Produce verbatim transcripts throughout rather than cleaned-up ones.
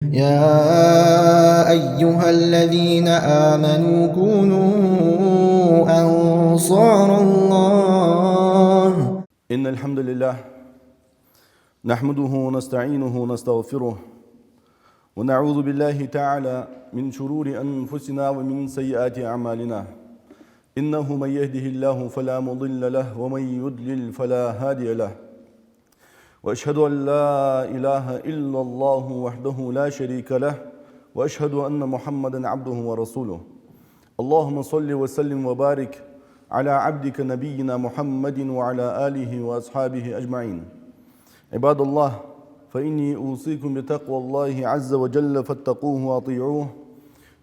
يا أيها الذين آمنوا كونوا أنصار الله. إن الحمد لله نحمده ونستعينه ونستغفره، ونعوذ بالله تعالى من شرور أنفسنا ومن سيئات أعمالنا. إنه من يهده الله فلا مضل له، ومن يضلل فلا هادي له. وأشهد أن لا إله إلا الله وحده لا شريك له، وأشهد أن محمدا عبده ورسوله. اللهم صل وسلم وبارك على عبدك نبينا محمد وعلى آله وأصحابه أجمعين. عباد الله، فإني أوصيكم بتقوى الله عز وجل فاتقوه وأطيعوه.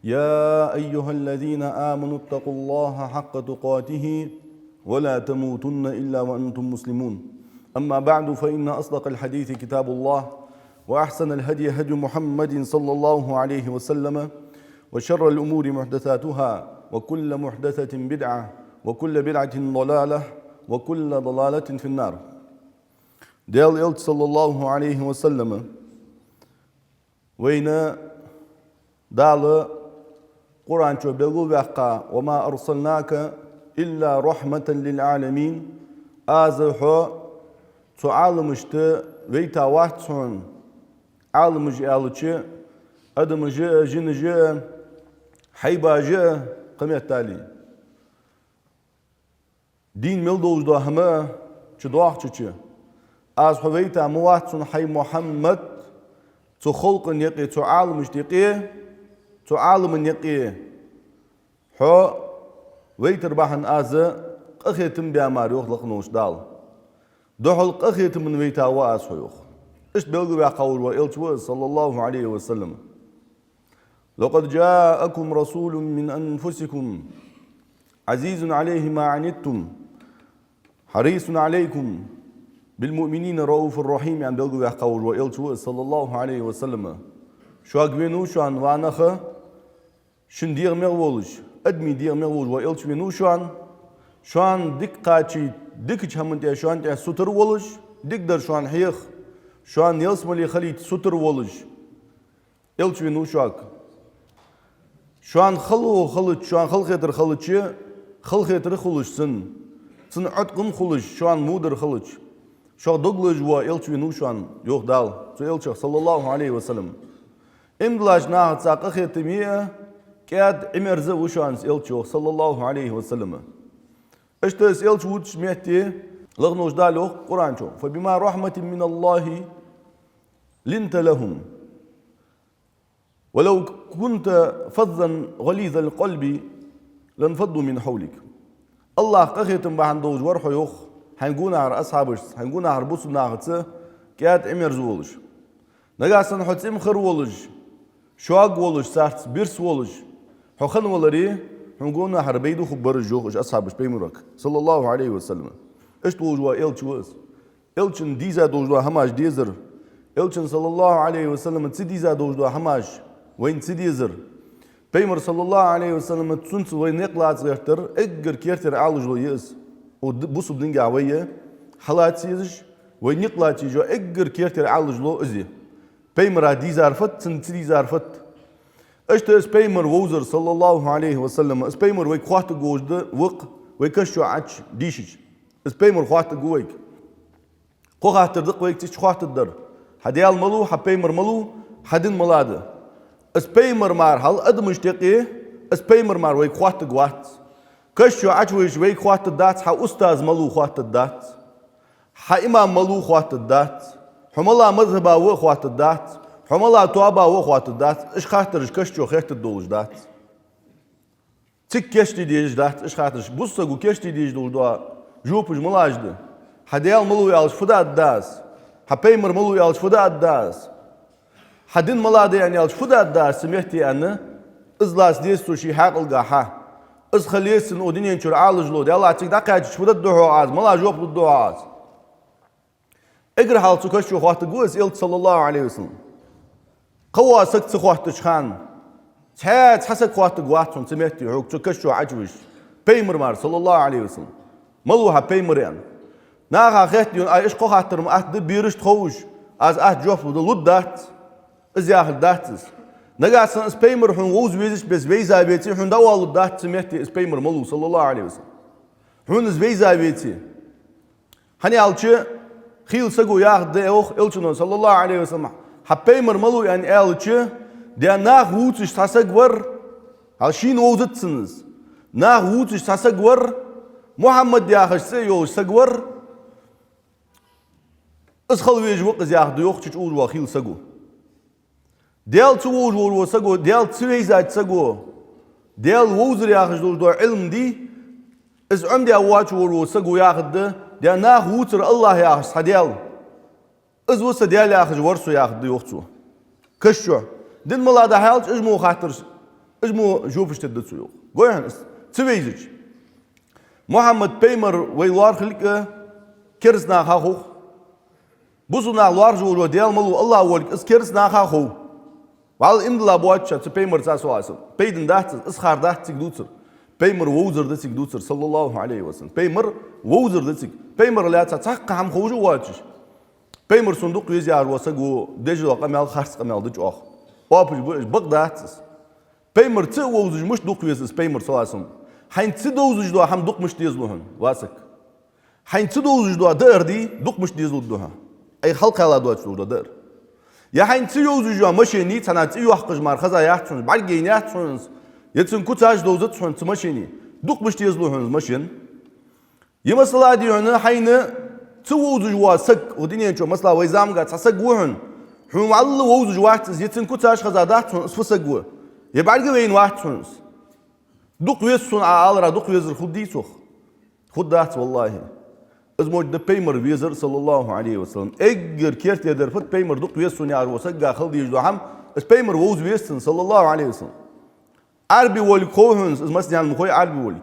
يا أيها الذين آمنوا اتقوا الله حق تقاته ولا تموتن إلا وأنتم مسلمون. أما بعد، فإن أصدق الحديث كتاب الله، وأحسن الهدي هدي محمد صلى الله عليه وسلم، وشر الأمور محدثاتها، وكل محدثة بدعة، وكل بدعة ضلالة، وكل ضلالة في النار. Даьла Элча, саллаллаху Ӏалайхи ва саллама, вайна Дала Къуръан чу белгалваьккха: «وما أرسلناك إلا رحمة للعالمين». Аз хьо цу Ӏаламашта вайта вац хьона, Ӏаламаш аьлча, адамаш а, жинаш а, хьайбаш а, кхыметтел а. Дийна мел долаш дола хӀама а чу доахача, Аз хьо вайта ма вац хьона, хьай Мухьаммад, цу халкъа юкъе, цу Ӏаламашта юкъе, цу Ӏаламий юкъе хьо вайтар бахьан Аз къахетам баь мара, йоах лакхаволча Дала. Духхьал къахетама вайта ва Аз хьо, йоах. Иштта белгалваьккха волаш вола Элча ва Из, саллаллаху Ӏалайхи ва саллам. «لقد جاءكم رسول من أنفسكم عزيز عليه ما عنتم حريص عليكم بالمؤمنين رءوف رحيم», аьнна белгалваьккха волаш вола Элча ва Из, саллаллаху Ӏалайхи ва саллама. Шуга венав шоана, ва нах, шун дегӀамегӀа волаш, адамий дегӀамегӀа волаш вола Элча венав шоана, шоана дика кхачийта, дикача хӀаман тӀа шоана тӀа сутара волаш, дикадар шоана хьеха, шоана ялсмале хилийта сутара волаш Элча венав шуга. Шоана хало хилча, шоана халахетар хилча, халахетар хулаш цунна, цунна Ӏоткъам хулаш, шоана вудар хилча, шух дог лазаш вола Элча венав шоана, йоах Дала цу Элчах, саллаллаху Ӏалайхи ва саллам. Иман диллача нахаца къахетаме а, кӀаьда Ӏимерза а ва шоана из Элча, йоах, саллаллаху Ӏалайхи ва саллама. Иштта из Элча вувцача метте лакхаволча Дала йоах Къуръан чу: «فبما رحمة من الله لنت لهم ولو كنت فظا غليظ القلب لانفضوا من حولك». АллахӀа къахетам бахьан долаш вар хьо, йоах, хьайна гонахьара асхьабашца, хьайна гонахьара бусалба нахаца кӀаьда Ӏимерза волаш. Нагахьа санна хьо цӀимхара волаш, шога волаш, царца бирса волаш хьо хинна валаре, хьона гонахьара бе духу бараш, йоах уж асхьабаш Пайхамарга, саллаллаху Ӏалайхи ва саллам. Иштта волаш вола Элча ва из. Элчана дийза долаш дола хӀамаш дезар, Элчана, саллаллаху Ӏалайхи ва саллам, ца дийза долаш дола хӀамаш вайна ца дезар, Пайхамар, саллаллаху Ӏалайхи ва саллам, цунца вай никъ лаца гӀертар, эггара кертера Ӏалашдола я из. Укх д-, бусалба динагахь вай хьалаца езаш, вай никъ лаца езаш йола эггара кертера Ӏалашдола из я. Пайхамара дийзар фуд, цунна ца дийзар фуд. Иштта из Пайхамар вовзар, саллаллаху Ӏалайхи ва саллам, из Пайхамар вайга хоаттаргволаш да, ва-кх, вай каша чу Ӏочудийшача. Из Пайхамар хоаттаргва вайга. Кхо хаттар да-кх вайга цу чу хоаттаргдар: хьа Даьла малув, хьа Пайхамар малув, хьа дин малагӀа да. Из Пайхамар мара хьал адамашта юкъе, из Пайхамар мара вайга хоаттаргвац. Каша чу Ӏочувайча вайга хоаттаргдац: хьа устаз малув, хоаттаргдац. Хьа имам малув, хоаттаргдац. Хьо малагӀа мазхӀаба ва, хоаттаргдац. Хьо малагӀа тоаба ва, хоаттаргдац. Уж хаттараш каша чу хеттаргдолаш дац. Цига кийчде дезаш дац уж хаттараш. Бусалба саго кийчде дезаш долаш дола жопаш малагӀаш да? Хьа Даьла малув аьлча фу даьд аз? Хьа Пайхамар малув аьлча фу даьд аз? Хьа дин малагӀа да аьнна аьлча фу даьд аз цу метте аьнна, из лаца деза цо ший хьаькъалгахьа. Из хила еза цунна укх дунен чура Ӏалашдола. Даьллахьа, цига дӀакхаьчача фу дергда хьогӀ аз, малагӀа жоп лургда хьогӀ аз? Эггара хьалха цу каша чу хоаттаргва из Элча, саллаллаху Ӏалайхи ва саллам. Кхывола саг ца хоаттача хана, цхьа, цхьа саг хоаттаргвац хьона цу метте хьога, цу каша чу Ӏочувайча, Пайхамар мара, саллаллаху Ӏалайхи ва саллам. Малув хьа Пайхамар аьнна. Наха хетта, ай, уж кхо хаттар-м атта да, берашта ховш, аз атта жоп лургда, лургдац. Из яхилга дац из. Нагахь санна из пайхамар хьона вовза везача беса вайза веце, хьона дӀаоаларгдац цу метте из пайхамар малув, саллаллахӀу Ӏалайхи ва саллам. Хьона из вайза веце. ХӀана аьлча, хийла саго яхаргда, йоах Элчано, саллаллахӀу Ӏалайхи ва саллам, хьа пайхамар малув аьнна аьлча, де нах вувцаш цхьа саг вар, хьал шийна вовзац цунна из. Нах вувцаш цхьа саг вар, Мухьаммад яхаш цӀи йолаш саг вар, из хила везаш ва-кх из яхаргда, йоах, чу чӀуж вола хийла саго. Даьла ца вовзаш волаш вола саго, Даьла ца вайзача саго, Даьла вовзар яхаш долаш дола Ӏилма дий, из Ӏомадаь воацаш волаш вола саго яхаргда, де нах вувцар АллахӀ яхаш цхьа Даьла. Из ва са Даьла яхаш вар со яхаргда, йоах цо. Каша чу. Дин мала да хьаьлча, уж мо хаттараш, уж мо жопаш тедда цо, йоах. Гой хьона из, ца вайзача. Мухьаммад пайхамар вай лоархӀилга кераста наха хов. Бусалба наха лоархӀаш волаш вола Даьла малув АллахӀ волга из кераста наха хов. Валла иман дилла боацача цу пайхамарца, саллаллахӀу Ӏалайхи ва саллам, пайдана дац из, из хар дац цига дувцар. Пайхамар вовзар да цига дувцар, саллаллахӀу Ӏалайхи ва саллам. Пайхамар вовзар да цига. Пайхамарах лаьца цхьаккха хӀама ховш а воацаш. Пайхамар сона дукха веза яхаш вола саг ва, деш дола къамаьл харц къамаьл да чӀоагӀа. Оапаш ба уж, бакъ дац из. Пайхамар ца а вовзаш мишта дукха веза из пайхамар, саллаллахӀу Ӏалайхи ва саллам? Хьайна ца довзаш дола хӀама дукха мишта дезалу хьона, ва саг? Хьайна ца довзаш дола даар дий, дукха мишта дезалургда хьона? Ай, хьалкхелла доацаш долаш дола даар. Е хьайна ца йовзаш йола машен йий, цхьанне цӀи йоаккхаш мара хеза яц хьона из, бӀаргаяйна яц хьона из, е цун куцаш довзац хьона цу машена, дукха мишта дезалу хьона из машен? Е масала дий хьона, хьайна ца вовзаш вола саг, укх дунен чу, масала, вай заманга цхьа саг ва хьона, хьона валла вовзаш вац из, е цун куцаш хеза дац хьона, из фу саг ва, е бӀаргавайна вац хьона из. Дукха веза сона Ӏа аларах, дукха везар хургдий цох? Хургдац, валлахӀи. Из мо да пайхамар везар, саллаллахӀу Ӏалайхи ва саллам. Эггара керттера дар фуд, пайхамар дукха веза сона яхаш волча сагага хила дезаш дола хӀама, из пайхамар вовза веза цунна, саллаллахӀу Ӏалайхи ва саллам. Ӏарбий волга хов хьона из, из массанена ма хой Ӏарбий волга.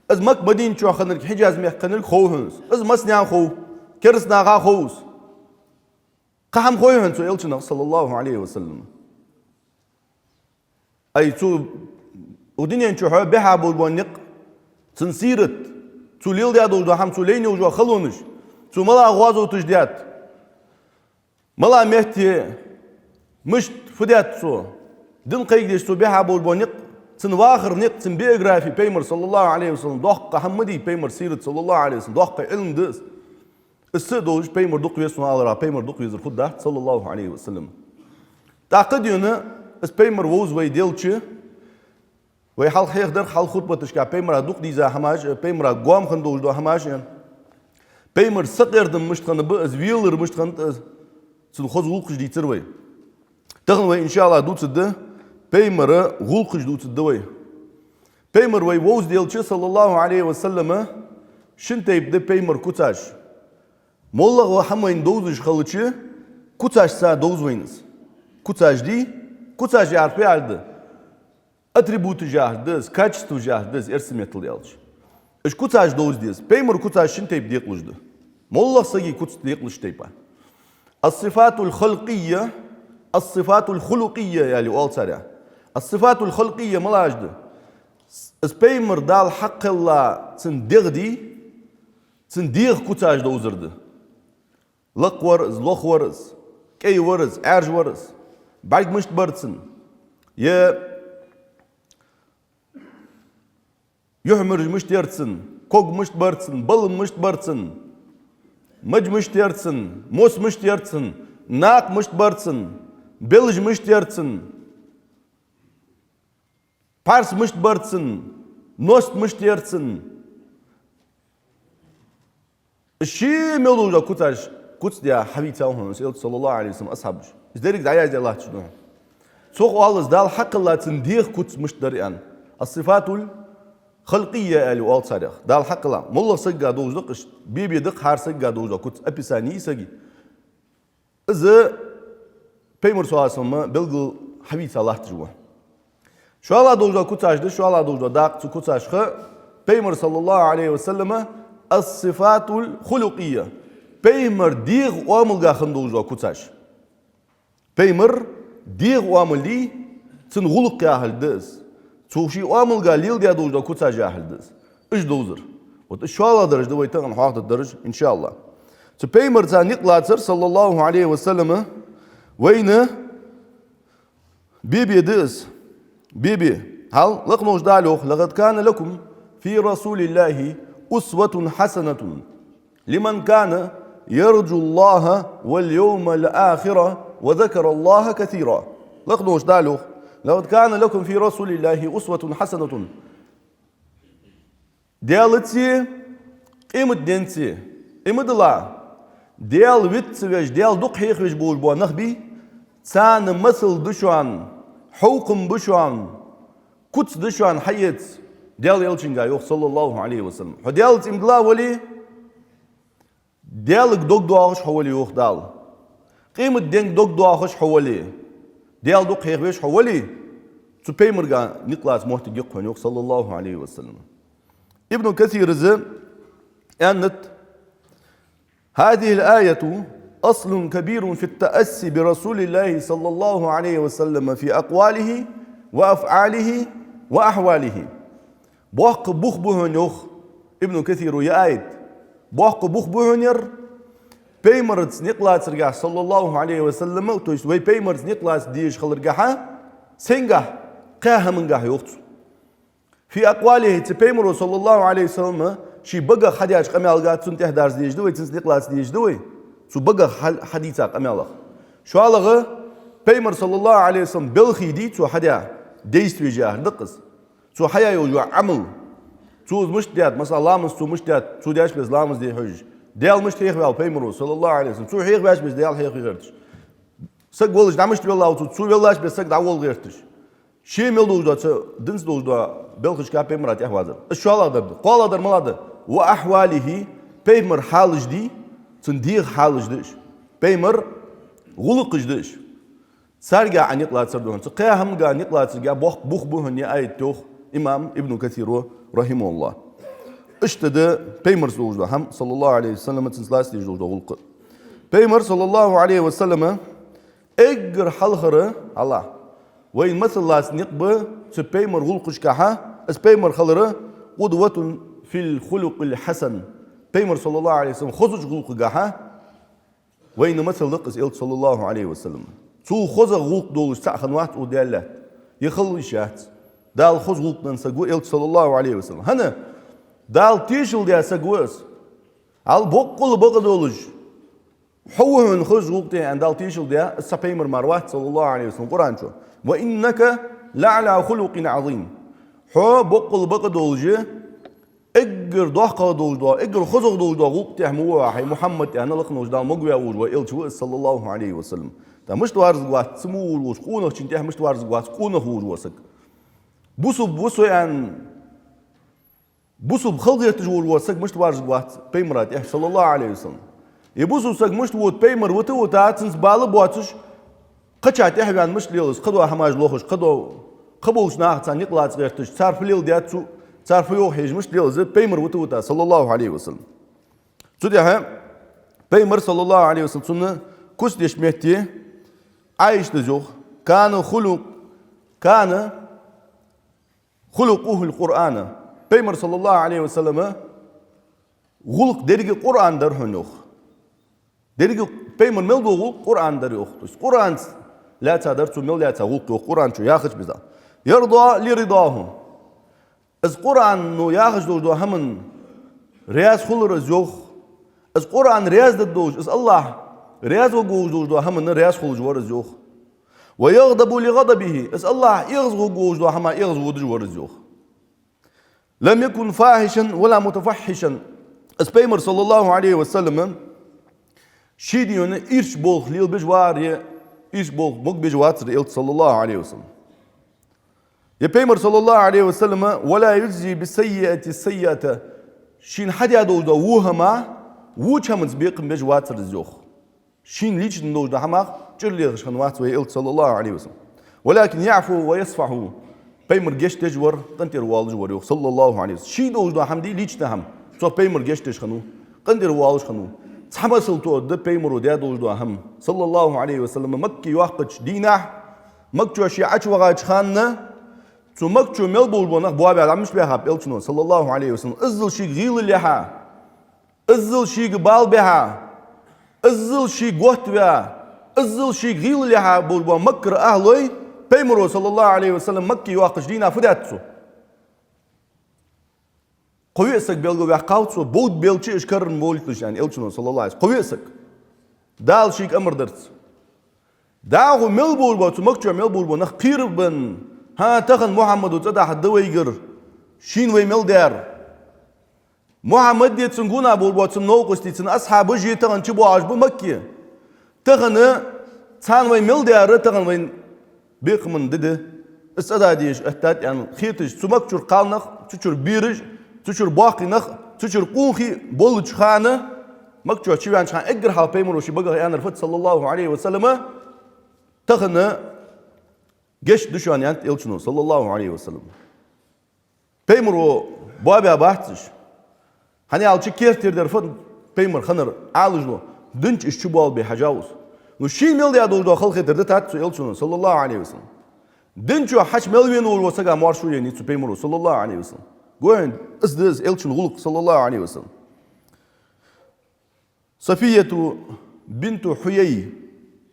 Из Макка, Мадина чу хиннарг, Хьиджаз мехка хиннарг хов хьона из, из массанена хов, кераста наха хов из. Кхы хӀама хой хьона цу Элчанах, саллаллахӀу Ӏалайхи ва саллам? Ай, цу, укх дунен чу хьо бихьа болаш бола никъ, цун сират, цо леладаь долаш дола хӀама, цо лайна йолаш йола халонаш, цо малагӀа гӀазоташ даьд, малагӀча метте мишта, фу даьд цо, дин кхайкадеш цо бихьа болаш бола никъ, цун вахара никъ, цун биографи, пайхамар, саллаллахӀу Ӏалайхи ва саллам, доккха хӀама ма дий пайхамара сират, саллаллахӀу Ӏалайхи ва саллам, доккха Ӏилма да из. Из ца а долаш, пайхамар дукха веза сона аларах, пайхамар дукха везар хургдац, саллаллахӀу Ӏалайхи ва саллам. ТӀаккха дий хьона, из пайхамар вовза вай делча, вай хьалха хьехадаьр хьалха хутбаташка пайхамара дукха дийза хӀамаш, пайхамара гоама хинна долаш дола хӀамаш, пайхамара сакъердам мишта хиннаб, из велар мишта хиннад, цун хоза гӀулакхаш дийцар вай. Тахан вай, иншааллахӀ, дувцаргда, пайхамара гӀулакхаш дувцаргда вай. Пайхамар вай вовза делча, саллаллахӀу Ӏалайхи ва саллам, шин тайпа да пайхамара куцаш. МоллагӀа хӀама вайна довзаш хилча, куцашца довз вайна из. Куцаш дий, куцаш яхар фу яхилга да? Атрибуташ яхилга да из, качестваш яхилга да из, эрсий меттала аьлча. Уж куцаш довза деза. Пайхамара куцаш шин тайпа декъалуш да. МоллагӀча сага куц декъалуш тайпа. Ас-сифатуль-халкъийя, ас-сифатуль-хулукъийя аьле оал царех. Ас-сифатуль-халкъийя малагӀаш да? Из пайхамар Дала хьакхелла цун дегӀ дий, цун дегӀа куцаш довзар да. Лакха вар из, лоха вар из, кӀай вар из, Ӏаьржа вар из, бӀарг мишта бар цун, е юхьмарж мишта яр цун, ког мишта бар цун, балам мишта бар цун, маж мишта яр цун, мос мишта яр цун, накха мишта бар цун, белаж мишта яр цун, пхьарс мишта бар цун, ност мишта яр цун. Ший мел долаш дола куцаш, куц даь хьавийцав хьона из Элча, саллаллахӀу Ӏалайхи ва саллам, асхьабаша. Из деррига дӀаяздаь латташ да хьона. Цох оал из, Дала хьакхелла цун дегӀа куц мишта дар аьнна. Ас-сифатуль-халкъийя аьле оал царех. Дала хьакхелла. МоллагӀча сагага довза да-кх уж, бе-бе да-кх хӀара сагага довза дола куц, описание йий сага. Из пайхамара, саллаллахӀу Ӏалайхи ва саллам, белгал хьавийца латташ ва. ШоллагӀа долаш дола куцаш да, шоллагӀа долаш дола дакъа цу куцашха, пайхамара, саллаллахӀу Ӏалайхи ва саллам, ас-сифатуль-хулукъийя. Пайхамара дегӀа оамалга хинна долаш дола куцаш. Пайхамара дегӀа оамал дий, цун гӀулакх яхилга да из. Цо ший оамалга леладаь долаш дола куцаш яхилга да из. Уж довзар. Вот уж шоллагӀа дараш да вай тахан хьоахадараш, иншааллахӀ. Цу пайхамарца никъ лацар, саллаллахӀу Ӏалайхи ва саллам, вайна Бе-бе да из. Бе-бе. Хьал, лакхаволча Дала йоах: «لقد كان لكم في رسول الله أسوة حسنة لمن كان يرجو الله واليوم الآخر وذكر الله كثيرا». Лакхаволча Дала йоах: «لقد كان لكم في رسول الله أسوة حسنة». Даьлаца, къематденца, иман дилла, Даьла виц ца веш, Даьла дукха хьехавеш болаш бола нах бий, царна масал да шоана, хьовкхам ба шоана, куц да шоана хьаэца, Даьла Элчанга йоах, صلى الله عليه وسلم. Хьо Даьлаца иман дилла вале, Даьлага дог доахаш хьо вале, йоах Дала. Къематденга дог доахаш хьо вале, Даьла дукха хьехавеш хьо вале, цу пайхамарга никъ лаца моттиг я-кх хьона, йоах, صلى الله عليه وسلم. Ибн Касира аьннад: «هذه الآية أصل كبير في التأسي برسول الله صلى الله عليه وسلم في أقواله وأفعاله وأحواله». Боккха бух ба хьона, йоах Ибн Касира, ер аят. Боккха бух ба хьона ер пайхамарца никъ лацаргахьа, صلى الله عليه وسلم, то есть вай пайхамарца никъ лаца дезаш хиларгахьа, сенгахьа, кхаь хӀамангахьа, йоах цо. «في أقواله», цу пайхамара, صلى الله عليه وسلم, ший багах хьадеча къамаьлагахьа, цунна тӀехьадарца дезаш да вай, цунца никъ лаца дезаш да вай, цу багах хьа-, хьадийца къамаьлах. ШоллагӀа, пайхамара, صلى الله عليه وسلم, белхий дий цо хьадаь действие яхар да-кх из. Цо хьаяь йола Ӏамал. Цо из мишта даьд, масала, ламаз цо мишта даьд, цо деш беза ламаз де хьожаш. Даьла мишта хьехаваьв пайхамара, صلى الله عليه وسلم, цо хьехавеш беза Даьла хьехаве гӀерташ. Саг волаш дӀа мишта веллав цо, цо веллаш беза саг дӀаволла гӀерташ. Ше мел долаш дола, цу динца долаш дола белхашка пайхамара тӀехьавазар. Из шоллагӀдар да. КхоалагӀдар малагӀа да? «وأحواله», пайхамара хьалаш дий, цун дегӀа хьалаш да уж. Пайхамара гӀулакхаш да уж. Царгахьа никъ лацар да хьона. Цу кхаь хӀамангахьа никъ лацаргахьа боккха бух ба хьона, ер аят, йоах имам Ибн Касира, رحمه الله. Иштта да пайхамарца долаш дола хӀама, صلى الله عليه وسلم, цунца лаца дезаш долаш дола гӀулакх. Пайхамар, صلى الله عليه وسلم, эггара хьалхара, хьалха, вайна масал лаца никъ ба цу пайхамара гӀулакхашкахьа, из пайхамар хилар «قدوة في الخلق الحسن». Пайхамар, صلى الله عليه وسلم, хозача гӀулакхагахьа вайна масал да-кх из, Элча, صلى الله عليه وسلم. Цул хозагӀа гӀулакх долаш цхьаъ хиннавац укх Даьла лаьтта. Е хила йиш яц. Дала хоза гӀулакх денна саг ва Элча, صلى الله عليه وسلم. ХӀана? Дала тешал даь саг ва из. Хьал, боккъал бакъдолаш, хьо ва хьона хозача гӀулакха тӀа аьнна Дала тешал даь, из цхьа пайхамар мара вац, صلى الله عليه وسلم, Къуръан чу: «وإنك لعلى خلق عظيم». Хьо боккъал бакъдолаш, эггара доккхагӀа долаш дола, эггара хозагӀа долаш дола гӀулакха тӀа ма ва хьо, хӀай Мухьаммад, аьнна, лакхаволча Дала могаваь волаш вола Элча ва из, صلى الله عليه وسلم. ТӀаккха мишта варзаргвац цу мо волаш волча къонахчун тӀа, мишта варзаргвац къонах волаш вола саг? Бусалба ва со аьнна, бусалба хила гӀерташ волаш вола саг мишта варзаргвац пайхамара тӀа, صلى الله عليه وسلم. Е бусалба саг мишта вода, пайхамар вита а виташ, цунца бала боацаш, кхыча тӀехьаваьнна мишта лела из, кхыдола хӀамаш лохаш, кхыдола, кхыболча нахаца никъ лаца гӀерташ, цар фу леладаьд цо, цар фу йоах хьежаш мишта лела из, пайхамар вита а виташ, صلى الله عليه وسلم. Цу тӀехьа пайхамар, صلى الله عليه وسلم, цунна куц деча метте Ӏайшас йоах: «كان خلق، كان خلقه القرآن». Пайхамара, صلى الله عليه وسلم, гӀулакх деррига Къуръан дар хьона, йоах. Деррига пайхамара мел дола гӀулакх Къуръан дар, йоах. То есть Къуръанца лаьца дар цо мел лаьца гӀулакх, йоах, Къуръан чу яхача беза. «يرضى لرضاه». Из Къуръано яхаш долаш дола хӀаманна раьза хулар из, йоах. Из Къуръан раьза дергдолаш, из АллахӀ раьза варгволаш долаш дола хӀаманна раьза хулаш вар из, йоах. «ويغضب لغضبه», из АллахӀ эгӀазваргволаш дола хӀаманна эгӀазводаш вар из, йоах. «لم يكن فاحشا ولا متفحشا». Из пайхамар, صلى الله عليه وسلم, ший дийна ирча болх лелабеш вар, е ирча болх могабеш вацар Элча, صلى الله عليه وسلم. Е пайхамар, صلى الله عليه وسلم, «ولا يجزي بالسيئة السيئة». Шийна хьадаь долаш дола во хӀама воча хӀаманца бекхам беш вацар из, йоах. Шийна лично долаш дола хӀамах чӀир лехаш хиннавац вай Элча, صلى الله عليه وسلم. «ولكن يعفو ويصفح». Пайхамар гешт деш вар, къинтӀера воалаш вар, йоах, صلى الله عليه وسلم. Ший долаш дола хӀама дий, лично хӀама, цох пайхамар гешт деш хиннав, къинтӀера воалаш хиннав. Цхьа масал тоъаргда пайхамара даь долаш дола хӀама, صلى الله عليه وسلم, Макка йоаккхача дийнахьа, Макка чу ше Ӏочувахача хана, цу Макка чу мел болаш бола нах боабаь, дӀа мишта баьхаб Элчано, صلى الله عليه وسلم, иззал шийга гӀийлалехьа, иззал шийга бала бехьа, иззал шийга готта ваь, иззал шийга гӀийлалехьа болаш бола Маккара ахӀлой Пайхамаро, саллаллахӀу Ӏалайхи ва саллам, Макка йоаккхача дийнахьа фу даьд цо? Кхо виъ саг белгалваьккхав цо, бовда белча уж караргболийталаш, аьнна, Элчано, саллаллахӀу Ӏалайхи ва саллам. Кхо виъ саг. Дала шийга амар дарца. ДӀахо мел болаш бола, цу Макка чу мел болаш бола нах кхерабенна: «ХӀа, тахан Мухьаммада цӀадахьаргда вайгара, шийна вай мел даьр. Мухьаммади, цун гонахьа болаш бола цун новкъостий, цун асхьабаши тахан чубоагӀаш ба Макка. Тахан царна вай мел даьр, тахан вайна бекхам ди да, из цӀадаха дезаш оттадаьд», аьнна, хеташ, цу Макка чура кхалнах, цу чура бераш, цу чура боккхий нах, цу чура къонахий болча хана, Макка чу чуваьннача хана эггара хьалха Пайхамаро ший багах аьннар фуд, саллаллахӀу Ӏалайхи ва саллам: «Тахан гешт да шоана», аьннад Элчано, саллаллахӀу Ӏалайхи ва саллам. Пайхамаро боабаь бац уж. ХӀана аьлча, керттера дар фуд? Пайхамар хиннар Ӏалашдола, дин чу уж чубоалабе хьежав из. Ну, шийна мел даь долаш дола халахетар дитад цо Элчано, саллаллахӀу Ӏалайхи ва саллам. Дин чу хьачу мел вена волча сага моаршо еннай цу Пайхамаро, саллаллахӀу Ӏалайхи ва саллам. Гой хьона, из да из Элчан гӀулакх, саллаллахӀу Ӏалайхи ва саллам. Сафияту бинту Хьуяй,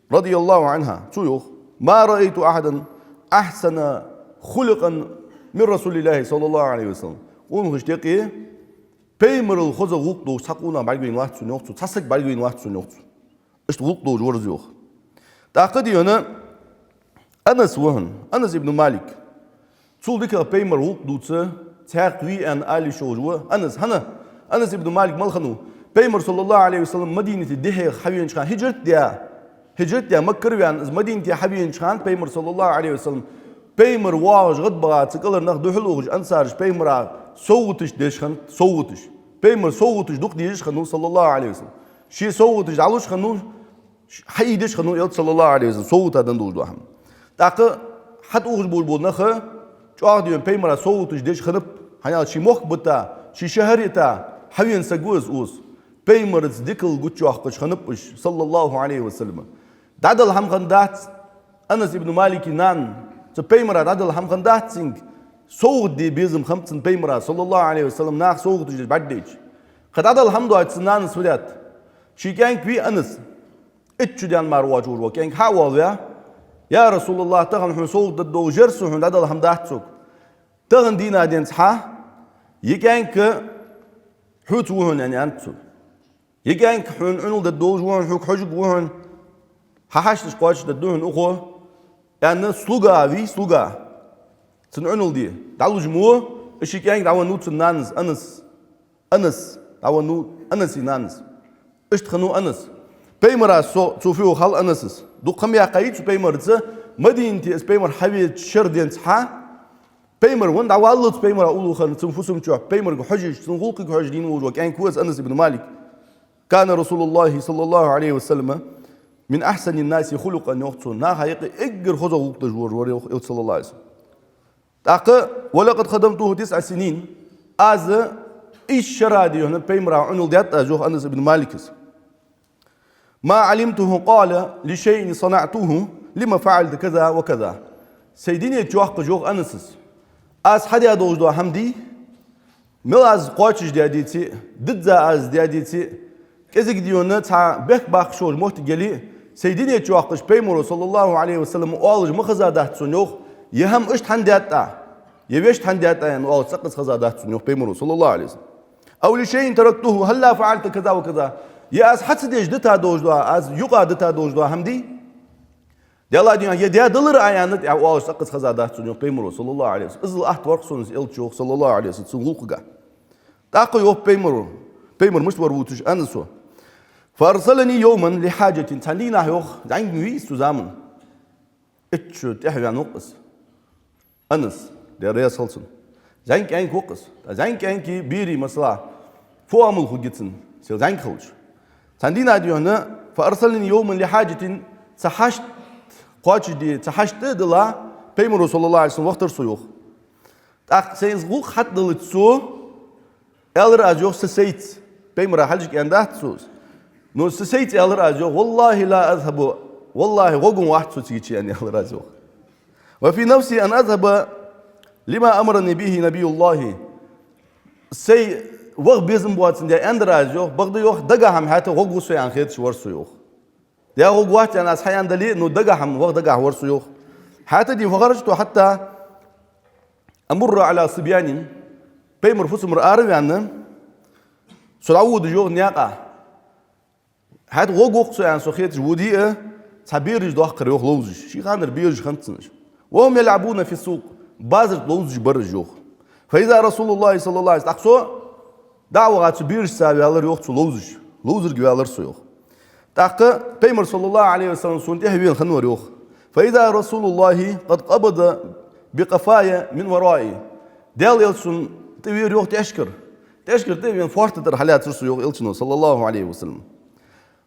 радияллахӀу Ӏанха, цо йоах: «ما رأيت أحدا أحسن خلقا من رسول الله صلى الله عليه وسلم». Къонахашта юкъе Пайхамарал хоза гӀулакх долаш цхьа къонах бӀаргавайнавац сона, йоах цо, цхьа саг бӀаргавайнавац сона, йоах цо. Иштта гӀулакх долаш вар из, йоах. ТӀаккха дийна Анас ва хьона, Анас ибн Малик. Цул дикагӀа Пайхамара гӀулакх дувца цхьаькха вий аьнна ала йиш йолаш ва Анас. ХӀана? Анас ибн Малик мала хиннав? Пайхамар, саллаллахӀу Ӏалайхи ва саллам, Мадинате дехьех хьавенача хана, хӀижрат даь, хӀижрат даь Маккара ваьнна, из Мадинате хьавенача хана Пайхамар, саллаллахӀу Ӏалайхи ва саллам, Пайхамар воагӀаш гӀадбаха, цу кӀалхара нах духьала ухаш, ансараш Пайхамара совгӀаташ деш хиннад, совгӀаташ. Пайхамара совгӀаташ дукха дезаш хиннав, саллаллахӀу Ӏалайхи ва саллам. Ший совгӀаташ дӀалуш хиннав, хьаийдеш хиннав Элча, саллаллахӀу Ӏалайхи ва саллам, совгӀата денна долаш дола хӀама. ТӀаккха хьатӀаухаш болаш бола нах чӀоагӀа дийна Пайхамара совгӀаташ деш хиннаб, хӀана аьлча ший мохк бита, ший шахьар йита хьавена саг ва из, укхаза. Пайхамарца дикал гучайоаккхаш хиннаб уж, саллаллахӀу Ӏалайхи ва саллам. ДӀадала хӀама хиннадац Анас ибн Малика нанна, цу Пайхамара дӀадала хӀама хиннадац цунга, совгӀат де безам хиннаб цунна Пайхамара, саллаллахӀу Ӏалайхи ва саллам, наха совгӀаташ деш бӀаргадайча. Кхы дӀадала хӀама доацаш цу нанас фу даьд? Ший кӀаьнк вий Анас. Итт шу даьнна мара воацаш вола кӀаьнк хьа а воалаваь: «Я Расулаллахь, тахан хьона совгӀат дергдолаш ер саг хьона дӀадала хӀама дац сога. Тахан дийнахьа денз хьа ер кӀаьнк хьоца ва хьона», аьнна, аьннад цо. «Ер кӀаьнк хьона Ӏунал дергдолаш ва хьона, хьога хьожаргва хьона, хьа хьашташ кхоачашдергда хьона укхо», аьнна, слуга вий, слуга. Цунна Ӏунал де дӀалуш мо, из ший кӀаьнк дӀавеннав цун нанас, Анас. Анас, дӀавеннав Анаса нанас. Иштта хиннав Анас. Пайхамара со, цо фу йоах хьал Анасас. Дукха хӀама яьккхай цо Пайхамарца, Мадинате из Пайхамар хьавеча шера денз хьа, Пайхамар венна дӀаваллалца Пайхамара уллув хинна, цун фусам чу, Пайхамарга хьожаш, цун гӀулакхага хьожаш дийна волаш вола кӀаьнк ва из Анас ибн Малик. «كان رسول الله صلى الله عليه وسلم من أحسن الناس خلقا», йоах цо, наха юкъе эггара хоза гӀулакх деш вар вар, йоах, Элча, саллаллахӀу Ӏалайхи ва саллам. ТӀаккха: «ولقد خدمته تسع سنين». Аз исс шера дийна Пайхамара Ӏунал даьд аз, йоах Анас ибн Маликас. «ما علمته قال لشيء صنعته لم فعلت كذا وكذا». Сай дунен чу йоаккхаш, йоах Анасас, аз хьадаь долаш дола хӀама дий, мел аз кхоачашдаь деце а, дизза аз даь деце а, кӀезига дийна цхьа бехк баккхаш йолаш моттиг яле а, сай дунен чу йоаккхаш Пайхамаро, саллаллахӀу Ӏалайхи ва саллам, оалаш ма хезадац сона, йоах, ер хӀама иштта хӀана даьд Ӏа, ер вешта хӀана даьд Ӏа аьнна оалаш цкъаза хезадац сона, йоах Пайхамаро, саллаллахӀу Ӏалайхи ва саллам. «أو لشيء تركته هلا فعلت كذا وكذا». Ер аз хьа ца деш дита долаш дола, аз юкъа дита долаш дола хӀама дий? Даьла дийна, ер даь далар Ӏа аьнна тӀехьа оалаш цкъаза хезадац сона, йоах Пайхамаро, саллаллахӀу Ӏалайхи ва саллам. Иззал атта вар-кх сона из Элча, йоах, саллаллахӀу Ӏалайхи ва саллам, цун гӀулакхага. ТӀаккха йоах Пайхамаро, Пайхамар мишта вар вувцаш Анаса: «فأرسلني يوما لحاجة». Цхьан дийнахьа, йоах, зӀамига вий из цу заман. Итт шу тӀехьа ваьнна ва-кх из. Анас, Даьла раьза хилва цунна. ЗӀамига кӀаьнк ва-кх из. ТӀаккха зӀамига кӀаьнка берий, масала, фу оамал хургья цунна, сел зӀамига хилча? Цхьан дийнахьа дийна: «فأرسلني يوما لحاجة», цхьа хьашт кхоачашде, цхьа хьашт дилла, Пайхамаро, саллаллахӀу Ӏалайхи ва саллам, вахийтар со, йоах. ТӀаккха сайна из гӀулакх хьатӀадаллалца цо, аьлар аз, йоах, са сайца. Пайхамара хьалхашка аьннадац цо из. Но са сайца аьлар аз, йоах: «والله لا أذهب», валлахӀи, гӀоргвац со цигача, аьнна, аьлар аз, йоах. «وفي نفسي أن أذهب لما أمرني به نبي الله». Сай ваха безам боацандаь аьннадар аз, йоах, бакъда, йоах, дагахьа-м хӀаьта гӀоргва со аьнна хеташ вар со, йоах. Даь гӀоргвац аьнна аз хьааьннадале а, но дагахьа-м, ваха дагахьа вар со, йоах. حتى فخرجت حتى أمر على صبيان. Пайхамар фусамара ара а ваьнна, со дӀаводаш йоах наькъа. ХӀаьта гӀоргва-кх со, аьнна, со хеташ водий а, цхьа бераш доаккхар йоах ловзаш. Ший ханара бераш хиннад цун уж. وهم يلعبون في السوق. Базар тӀа ловзаш бар уж йоах. فإذا رسول الله صلى الله عليه وسلم. ТӀаккха со дӀа а ваха цу берашца ваьлар йоах цо ловзаш. Ловзарга ваьлар со йоах. ТӀаккха Пайхамар صلى الله عليه وسلم сона тӀехьа вена хиннавар йоах. فإذا رسول الله قد قبض بقفاي من ورائي. Даьла Элча сона тӀавера йоах тӀехьашкара. ТӀехьашкара тӀавена фоарта тӀара хьалаьцар со йоах Элчано صلى الله عليه وسلم.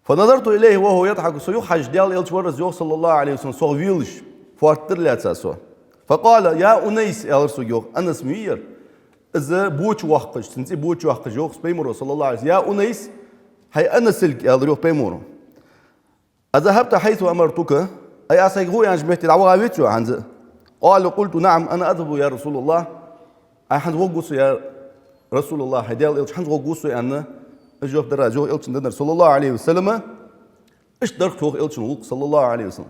فنظرت إليه وهو يضحك. Со юхахьежача Даьла Элча вар из йоах صلى الله عليه وسلم, сох велаш, фоарта тӀара лаьца со. فقال: يا أنيس, аьлар сога йоах, Анас ма вий ер. Из боча воаккхаш, цун цӀи боча йоаккхаш йоах Пайхамаро صلى الله عليه وسلم: يا أنيس, хӀай Анасилг, аьлар йоах Пайхамаро. أذهبت حيث أمرتك؟ Ай, аз хьайга гӀо аьннача метте дӀаваха веций хьо хӀанз а? قال: قلت: نعم، أنا أذهب يا رسول الله. Ай, хӀанз гӀоргва со, я Расулаллахь, хӀай Даьла Элча, хӀанз гӀоргва со, аьнна, из жоп даьр аз йоах Элчана деннар صلى الله عليه وسلم. Иштта дар-кх йоах Элчан гӀулакх صلى الله عليه وسلم.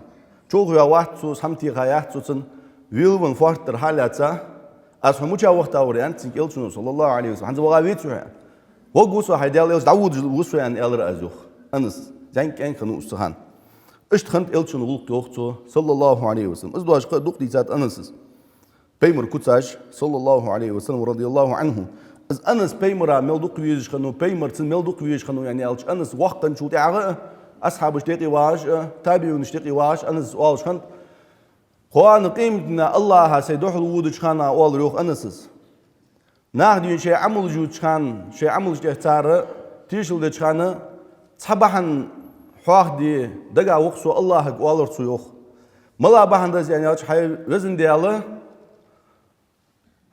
Човхаваь вац цо, хӀама теха яц цо цунна, велавенна фоарта тӀара хьалаьца, аз хьо мича вахийта вар, аьннад цунга Элчано صلى الله عليه وسلم. ХӀанз ваха веций хьо, аьнна. ВӀалла ва со, хӀай Даьла Элча, дӀаводаш ва со, аьнна, аьлар аз йоах. Анас, зӀамига кӀаьнк хиннав из цу хана. Иштта хиннад Элчан гӀулакх йоах цо صلى الله عليه وسلم. Из дош кхы а дукха дийцад Анаса. Пайхамар куцаш صلى الله عليه وسلم، رضي الله عنه. Из Анас Пайхамара мел дукха везаш хиннав, Пайхамар цунна мел дукха везаш хиннав, яӀни, аьлча, Анас воккханчул тӀехьагӀа а, асхьабашта юкъе вагӀаш а, табиӀунашта юкъе вагӀаш а Анаса оалаш хиннад: кхоана къематдийнахьа АллахӀа сай духьал водача хана, оалар йоах Анаса, наха дийна шоай Ӏамалаш дувцача хана, шоай Ӏамалашта тӀехьа цар тешал деча хана, цхьа бахьан хьоахаде дагахь ва-кх со АллахӀага, оалар цо йоах. МалагӀа бахьан да из, аьнна аьлча, хӀай Веза Даьла,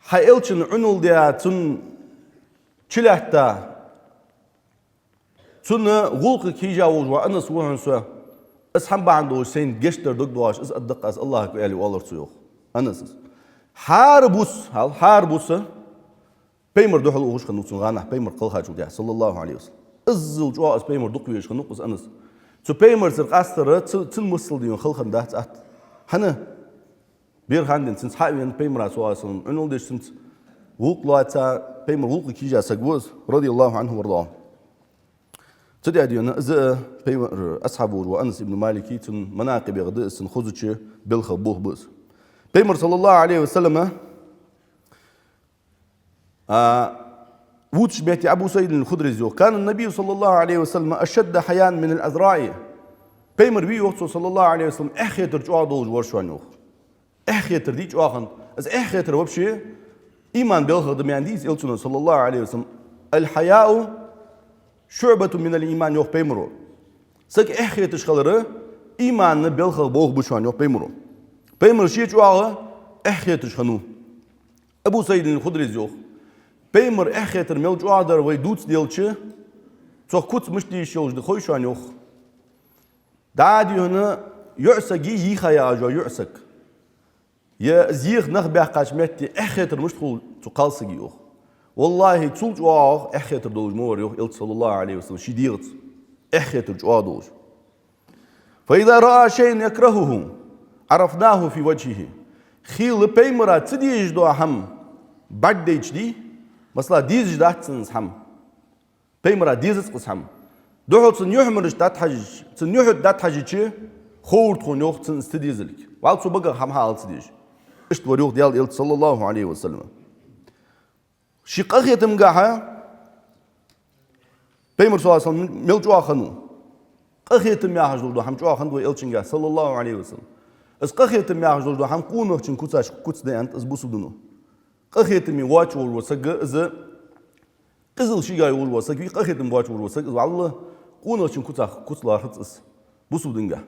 хьа Элчанна Ӏуналла даь, цунна чулаьтта, цун гӀулакхага хьежа волаш ва Анас ва хьона со. Из хӀама бахьан долаш сайна гешт дар дог доагӀаш из аргда-кх аз АллахӀага, аьле, оалар цо йоах Анаса. ХӀара бус, хьал, хӀара бус Пайхамара духьал ухаш хиннав цу гӀанахь, Пайхамар кхелхачул тӀехьагӀа صلى الله عليه وسلم. Иззал чӀоагӀа из Пайхамара дукха везаш хиннав-кх из Анас. Цу Пайхамарцара къастар ца-, цунна миссел дийна хала хиннадац атта. ХӀана? Бер хана денз цунца хьа а вена, Пайхамара صلى الله عليه وسلم Ӏуналла деш, цунца гӀулакх лаца, Пайхамара гӀулакхага хьежа саг ва из, رضي الله عنه وأرضاه. Цу тӀа а дена, из а Пайхамара асхьаб волаш ва Анас ибн Малик, цун манакъибех да из, цун хозача белхех болх ба из. Пайхамар صلى الله عليه وسلم а, вувцача метте Абу СаӀид аль-Худрийс йоах: كان النبي صلى الله عليه وسلم أشد حياء من العذراء. Пайхамар вий, йоах цо, صلى الله عليه وسلم, эхь хетар чӀоагӀа долаш вар шоана, йоах. Эхь хетар дий чӀоагӀа хиннад. Из эхь хетар вообще имана белхех да ма аьннадий из Элчано صلى الله عليه وسلم. الحياء شعبة من الإيمان, йоах Пайхамаро. Саг эхь хеташ хилар имана белхех болх ба шоана, йоах Пайхамаро. Пайхамар ше чӀоагӀа эхь хеташ хиннав. Абу СаӀид аль-Худрийс йоах: Пайхамара эхь хетар мел чӀоагӀа дар вай дувцаделча, цох куц мишта де йиш йолаш да хой шоана, йоах. ДӀа а дий хьона, йоӀ саг йий, йийха яхаш йола йоӀ саг. Е из йийха нах баьккхача метте эхь хетар мишта хул цу кхалсага, йоах. ВаллахӀи, цул чӀоагӀа эхь хетар долаш ма вар, йоах Элча صلى الله عليه وسلم, ший дегӀаца. Эхь хетар чӀоагӀа долаш. فإذا رأى شيئا يكرهه عرفناه في وجهه. Хийла Пайхамара ца дезаш дола хӀама бӀаргадайча дий, масала, дезаш дац цунна из хӀама. Пайхамара дезац-кх из хӀама. Духхьал цун юхьмараш дӀатӀахьежача, цун юхь тӀа дӀатӀахьежача, ховр тхона, йоах, цунна из ца дезалга. ВӀалла цу багах хӀама хьаала ца дезаш. Иштта вар, йоах, Даьла Элча صلى الله عليه وسلم. Ший къахетамгахьа Пайхамар صلى الله عليه وسلم мел чӀоагӀа хиннав. Къахетам яхаш дола хӀама чӀоагӀа хиннад вай Элчангахьа صلى الله عليه وسلم. Из къахетам яхаш дола хӀама къонахчун куцаш куц да, аьннад из бусалба дино. Къахетаме воацаш волаш вола саг, из къизал шийгахьа йолаш вола саг вий, къахетаме воацаш волаш вола саг, из вӀалла къонахчун куцах куц лоархӀац из бусалба дингахьа.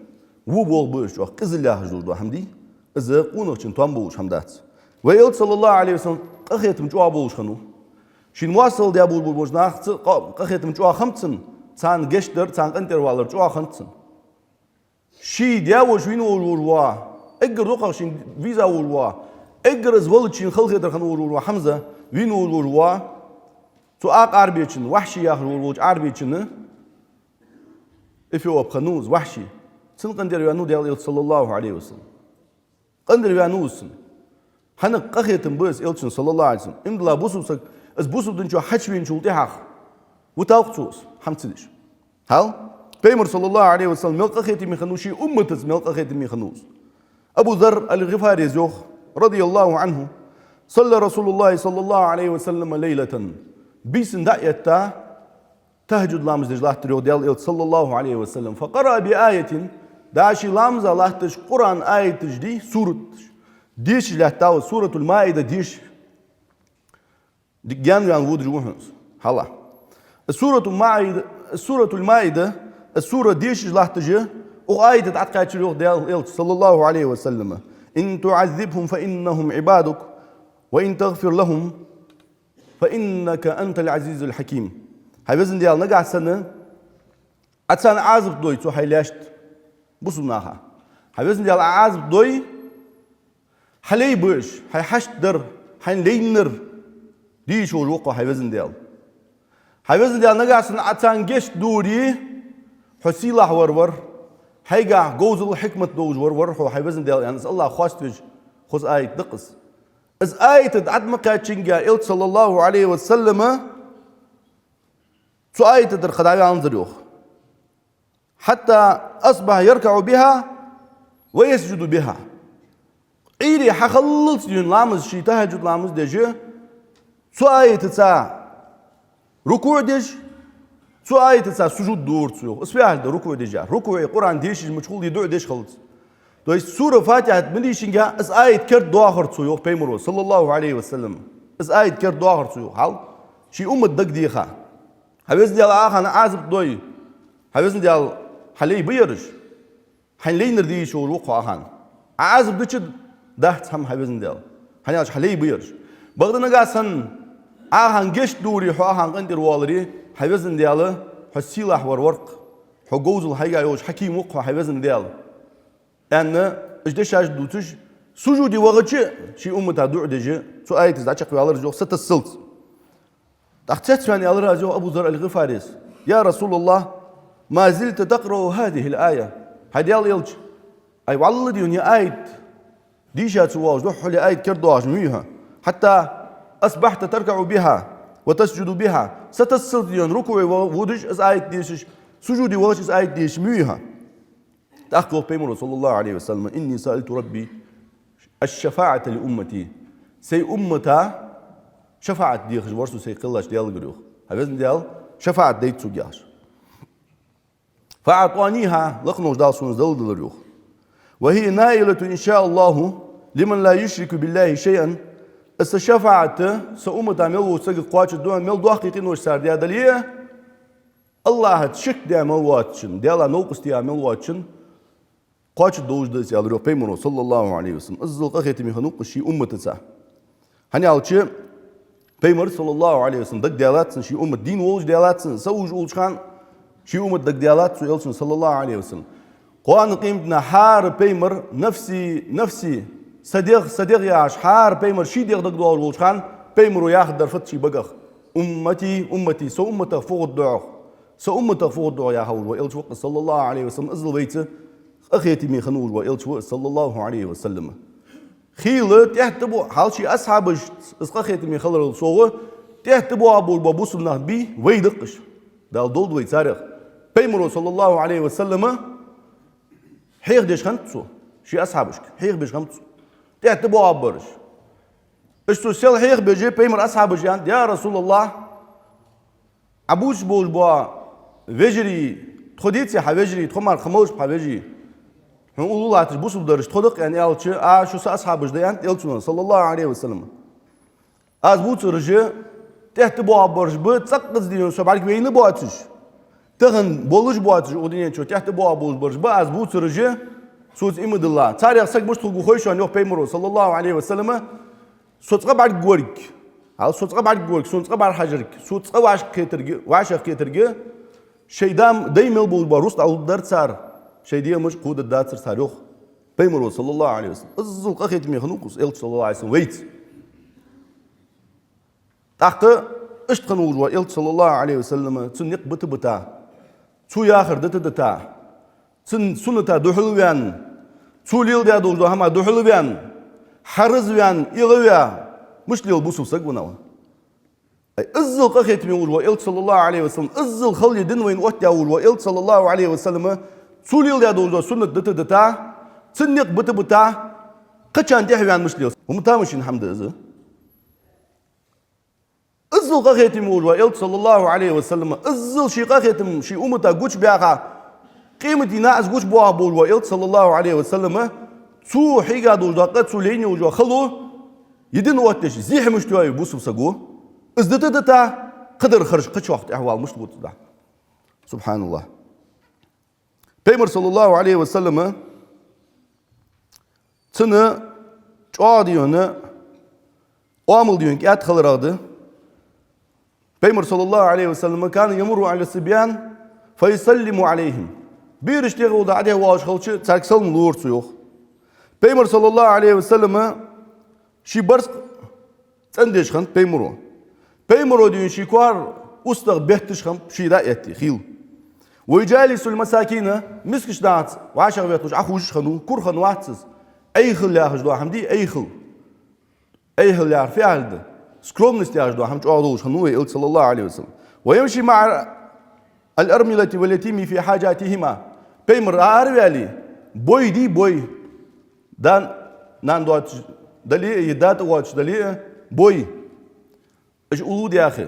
Во болх ба из чӀоагӀа, къизал яхаш долаш дола хӀама дий, из къонахчун тоам болаш хӀама дац. Вай Элча صلى الله عليه وسلم къахетам чӀоагӀа болаш хиннав. Шийна моастагӀал даь болаш болча нахаца къа-, къахетам чӀоагӀа хиннаб цун, царна гешт дар, царна къинтӀера валар чӀоагӀа хиннад цун. Ший даь-воша вийна волаш вола, эггара дукхагӀа шийна веза волаш вола, эггара из велча шийна халахетар хинна волаш вола Хьамза вийна волаш вола, цу акха Ӏарбечун, Вахьши яхаш волаш волча Ӏарбечун, эфиоп хиннав из, Вахьши. Цун къинтӀера ваьннав Даьла Элча صلى الله عليه وسلم. КъинтӀера ваьннав из. ХӀана? Къахетам ба из Элчан, саллаллахӀу Ӏалайхи ва саллам. Иман дилла бусалба саг, из бусалба дин чу хьачувеначул тӀехьагӀа виталкх цо из, хӀама ца деш. Хьал? Пайхамар, саллаллахӀу Ӏалайхи ва саллам, мел къахетаме хиннав, ший умматаца мел къахетаме хиннав из. Абу Зарр аль-ГӀифарес йоах, радияллахӀу ӀанхӀу: «صلى رسول الله صلى الله عليه وسلم ليلة». Бийсан дӀа а этта, тахӀаджуд ламаз деш латтар, йоах, Даьла Элча, саллаллахӀу Ӏалайхи ва саллам. «فقرأ بآية», дӀа ший ламаза латташ Къуръан аяташ дий, сураташ дешаш лаьттав из, Суратуль-Маида дешаш. Дика гаьна ваьнна водаш ва хьона из. Хьала. Суратуль-Маида, Суратуль-Маида, сура дешаш латташ, укх аята тӀа дӀакхаьчар, йоах, Даьла Элча, саллаллахӀу Ӏалайхи ва саллам: «إن تعذبهم فإنهم عبادك وإن تغفر لهم فإنك أنت العزيز الحكيم». Хьай Везан Даьла, нагахьа санна Ӏа царна Ӏазап дой, цу хьай лаьшта, бусалба наха. Хьай Везан Даьла, Ӏа Ӏазап дой, хьа лай ба уж, хьай хьашт дар, хьайна лайнар дийша волаш ва-кх хьо, хьай Везан Даьла. Хьай Везан Даьла, нагахьа санна Ӏа царна гешт дой, хьо сийлахь вар вар, хьайгахьа говзал, хьикмат долаш вар вар хьо, хьай Везан Даьла, аьнна, из АллахӀ хоаставеш, хоза аят да-кх из. Из аят дӀа ма кхаьччинге Элча, саллаллахӀу Ӏалайхи ва саллам, цу аята тӀара кхы дӀаваьннзар, йоах. «حتى أصبح يركع بها ويسجد بها». Ӏуйре хьахиллалца дийна ламаз, ший тахӀаджуд ламаз деш, цу аятаца рукуӀ деш, цу аятаца сужуд дора цо, йоах. Из фу яхилга да, рукуӀ деш яхар? РукуӀе Къуръан дешаш мичахьа хул, е дуӀа деш хилац. То есть сура Фатихьат ма дийшшинге, из аят керда доахар цо, йоах Пайхамаро, саллаллахӀу Ӏалайхи ва саллам. Из аят керда доахар цо, йоах, хьал, ший уммат дагадеха. Хьай Везан Даьла, Ӏа хьа Ӏазап дой, хьай Везан Даьла, хьа лай ба ераш, хьайна лайнар дийша волаш ва-кх хьо, Ӏа хьа. Ӏа Ӏазап дича дац хӀама, хьай Везан Даьла, хӀана аьлча хьа лай ба ераш. Бакъда нагахьа санна Ӏа хьа гешт дой, хьо Ӏа хьа къинтӀера воаларе, хьай Везан Даьла, хьо сийлахь вар вар-кх, хьо говзал хьайгахьа йолаш хьаким ва-кх хьо, хьай Везан Даьла, аьнна, уж дешаш дувцаш, сужуде вахача ший уммата дуӀа деш, цу аятаца дӀачакхваьлар из, йоах, сатассалца. ТӀаккха цецваьнна аьлар из, йоах, Абу Зарр аль-ГӀифарес: «يا رسول الله، ما زلت تقرأ هذه الآية». Хьай Даьла Элча, ай, валлахӀи, ер аят дийша ца воалаш дий хьо, е аят керда доахаш ма вий хьо? «حتى أصبحت تركع بها وتسجد بها». Сатассалца дийна рукуӀе ва-, водаш из аят дешаш, сужуде вахача из аят дешаш ма вий хьо? ТӀаккха йоах Пайхамаро, саллаллахӀу Ӏалайхи ва саллам: «إني سألت ربي الشفاعة لأمتي». Сай уммата шафаӀат дехаш вар со сай кхеллача Даьлагара, йоах. Хьай Везан Даьла, шафаӀат дайта сога, яхаш. «فأعطانيها», лакхаволча Дала сона из далладелар, йоах. «وهي نائلة إن شاء الله لمن لا يشرك بالله شيئا». Из са шафаӀат са уммата мел волча сагага кхоачаргда, мел доккхий къинош цар даь дале а, АллахӀаца ширк даь мел воацачун, Даьлах новкъостий яь мел воацачун кхоачаргдолаш да из, аьлар, йоах, Пайхамаро, саллаллахӀу Ӏалайхи ва саллам. Иззал къахетаме хиннав-кх из ший умматаца. ХӀана аьлча Пайхамар, саллаллахӀу Ӏалайхи ва саллам, дагадаьлад цунна ший уммат, дийна волаш даьлад цунна, са уж улача хана ший уммат дагадаьлад цо, Элчано, саллаллахӀу Ӏалайхи ва саллам. Кхоана къематдийнахьа хӀара пайхамар «نفسي نفسي», са дегӀ, са дегӀ яхаш, хӀара пайхамар ший дегӀ дагадоалаш волча хана, Пайхамаро яхаргдар фуд ший багах: «أمتي أمتي», са умматах фу хургда-хьогӀ, са умматах фу хургда-хьогӀ яхаш вола Элча ва-кх из, саллаллахӀу Ӏалайхи ва саллам. Иззал вайца къахетаме хинна волаш вола Элча ва из, саллаллахӀу Ӏалайхи ва саллам. Хийла тӀехьа тӀабоагӀа, хьал ший асхьабашца из къахетаме хиларал совгӀа, тӀехьа тӀабоагӀа болаш бола бусалба нах бий, вай да-кх уж. Дала долда вай царех. Пайхамаро, саллаллахӀу Ӏалайхи ва саллам, хьехадеш хиннад цо ший асхьабашка, хьехабеш хиннаб цо тӀехьа тӀабоагӀараш. Иштта цо сел хьехабеш, Пайхамара асхьабаша аьннад: «Я РасулаллахӀ, Ӏа бувцаш болаш бола вежарий, тхо деций хьа вежарий, тхо мара кхы малаш ба хьа вежарий? Хьона уллув латташ бусалба дараш тхо да-кх», — аьнна аьлча, «А, шо са асхьабаш да», — аьннад Элчано, саллаллахӀу Ӏалайхи ва саллам. «Аз бувцараш тӀехьа тӀабоагӀараш ба, цӀаккха дийнахьа со бӀаргавайна боацаш, тахан болаш боацаш укх дунен чу тӀехьа тӀабоагӀараш ба аз бувцараш, соца иман дилла. Царех саг мишта хургва хой шоана, йоах Пайхамаро, саллаллахӀу Ӏалайхи ва саллам. Со цкъа бӀаргагорг, хьал, со цкъа бӀаргагорг, сона цкъа бӀарахьажарг, со цкъа вӀашагӀкхетарг, вӀашагӀкхетарг, шоай да, дай мел болаш бола рузкъа дӀалургдар цар, шоай дегӀамаш кхоадергдацар цар», — йоах Пайхамаро, саллаллахӀу Ӏалайхи ва саллам. Иззал къахетаме хиннав-кх из Элча, саллаллахӀу Ӏалайхи ва саллам, вайца. ТӀаккха иштта хинна волаш вола Элча, саллаллахӀу Ӏалайхи ва саллам, цун никъ бита-бита, цо яхар дита-дита, цун сунната духьал а ваьнна, Цо леладаь долаш дола хӀама духьалваьнна, хьарзваьнна, эгӀаваь, мишта лела бусалба саг ва аьнна. Ай, иззал къахетаме волаш вола Элча, саллаллахӀу Ӏалайхи ва саллам, иззал хала дин вайна оттадаь волаш вола Элча, саллаллахӀу Ӏалайхи ва саллам, цо леладаь долаш дола суннат дита-дита, цун никъ бита-бита, кхычарна тӀехьаваьнна мишта лела. ХӀама тамашийна хӀама да из. Иззал къахетаме волаш вола Элча, саллаллахӀу Ӏалайхи ва саллам, иззал ший къахетам ший уммата гучабаьха, къематдийнахьа из гучабоахаргболаш вола Элча, саллаллахӀу Ӏалайхи ва саллам, цо хьийга долаш дола къа, цо лайна йолаш йола хало, е дин оттадеш, зехьа мишта йоаю бусалба саго, из дита-дита, кхыдар харжа, кхычох тӀехьавала мишта луц да. СубхьаналлахӀ. Пайхамар, саллаллахӀу Ӏалайхи ва саллам, цун чӀоагӀа дийна, оамал дийна кӀаьда хиларах да. Пайхамар, саллаллахӀу Ӏалайхи ва саллам, كان يمر على الصبيان فيسلم عليهم. Бераш тӀехьа гӀолла дӀадехьа воалаш хилча, царга салам лора цо, йоах. Пайхамар, саллаллахӀу Ӏалайхи ва саллам, ший барзкъа цӀендеш хиннад пайхамаро. Пайхамаро дийна ший коара устагӀа бетташ хиннаб ший дӀа а этте, хийла. ويجالس المساكين, мискача нахаца вӀашагӀветталуш Ӏохувшаш хиннав, кура хиннавац из. Айхал яхаш дола хӀама дий, айхал. Айхал яхар фу яхилга да? Скромность яхаш дола хӀама чӀоагӀа долаш хиннав вай Элча, саллаллахӀу Ӏалайхи ва саллам. ويمشي مع الأرملة واليتيم في حاجاتهما. Пайхамар араваьле, бой дий, бой. Да-нана доацаш дале а, е да тӀа воацаш дале а, бой. Уж уллув даьхе,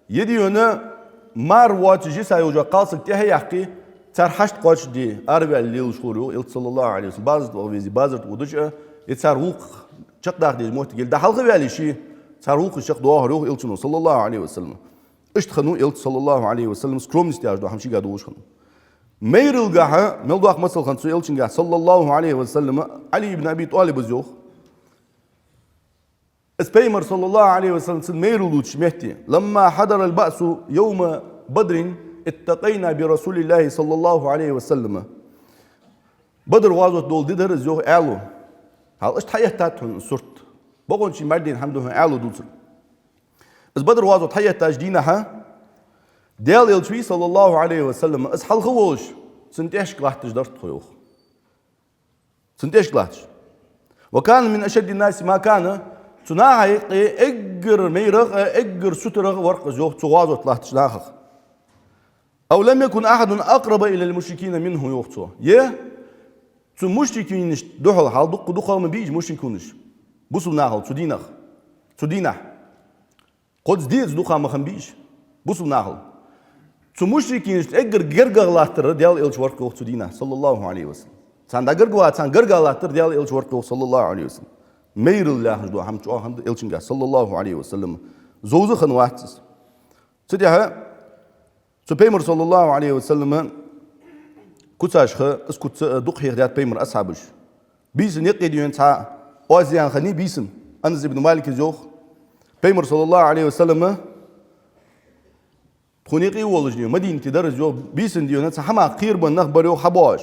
е дийна мар воацаш йиса йолаш йола кхалсаг тӀехьа а яьккхе, цар хьашт кхоачашде араваьле лелаш хилар, йоах Элча, саллаллахӀу Ӏалайхи ва саллам. Базар тӀа ваха везе, базар тӀа водаш а, е цар гӀулакх чакхдаха деза моттиг, е дӀахьалха ваьле ше, цар гӀулакх чакхдоахар, йоах Элчано, саллаллахӀу Ӏалайхи ва саллам. Иштта хиннав Элча, саллаллахӀу Ӏалайхи ва саллам, скромность яхаш дола хӀама шийга долаш хиннав. Майралгахьа мел доккха масал хиннад цу Элчангахьа, саллаллахӀу Ӏалайхи ва саллам, Ӏали ибн Аби ТӀалиба, йоах. Из пайхамар, саллаллахӀу Ӏалайхи ва саллам, цун майрал дувцача метте: لما حضر البأس يوم بدر التقينا برسول الله صلى الله عليه وسلم. Бадр гӀазот дола ди дар из, йоах, Ӏаьлас. Хьал иштта хьаэттад хьона сурт. Бокъонца ший маьрдийна хӀама да хьона Ӏаьлас дувцар. Из Бадр гӀазот хьаэттача дийнахьа Даьла Элча вий, саллаллахӀу Ӏалайхи ва саллам, из хьалха волаш, цун тӀехьашка латташ дар тхо, йоах. Цун тӀехьашка латташ. وكان من أشد الناس ما كان, цу наха юкъе эггара майрагӀа а, эггара сутарагӀа а вар-кх из, йоах, цу гӀазот латтача нахах. أو لم يكن أحد أقرب إلى المشركين منه, йоах цо. Е цу мушрикинашта духьал, хьал дукха дукхагӀа ма бий уж мушрикунаш бусалба нахал цу дийнахьа. Цу дийнахьа. Кхозза деза дукха ма хиннабий уж бусалба нахал. Цу мушрикинашта эггара гаргагӀа латтар Даьла Элча вар-кх, йоах, цу дийнахьа, саллаллахӀу Ӏалайхи ва саллам. Царна дӀагарга ваха, царна гарга латтар Даьла Элча вар-кх, йоах, саллаллахӀу Ӏалайхи ва саллам. Майрал яхаш дола хӀама чӀоагӀа хиннад Элчангахьа, саллаллахӀу Ӏалайхи ва саллам. Зовза хиннавац из. Цу тӀехьа цу пайхамара, саллаллахӀу Ӏалайхи ва саллам, куцашха, из куц а дукха хьехадаьд пайхамара асхьабаша. Бийсан юкъе дийна цхьа оаз яьнна хиннай бийсан, Анас ибн Малика йоах. Пайхамар, саллаллахӀу Ӏалайхи ва саллам, тхона юкъе волаш дийна, Мадинате дар из, йоах, бийсан дийна цхьа хӀамах кхерабенна нах бар, йоах, хьабоагӀаш.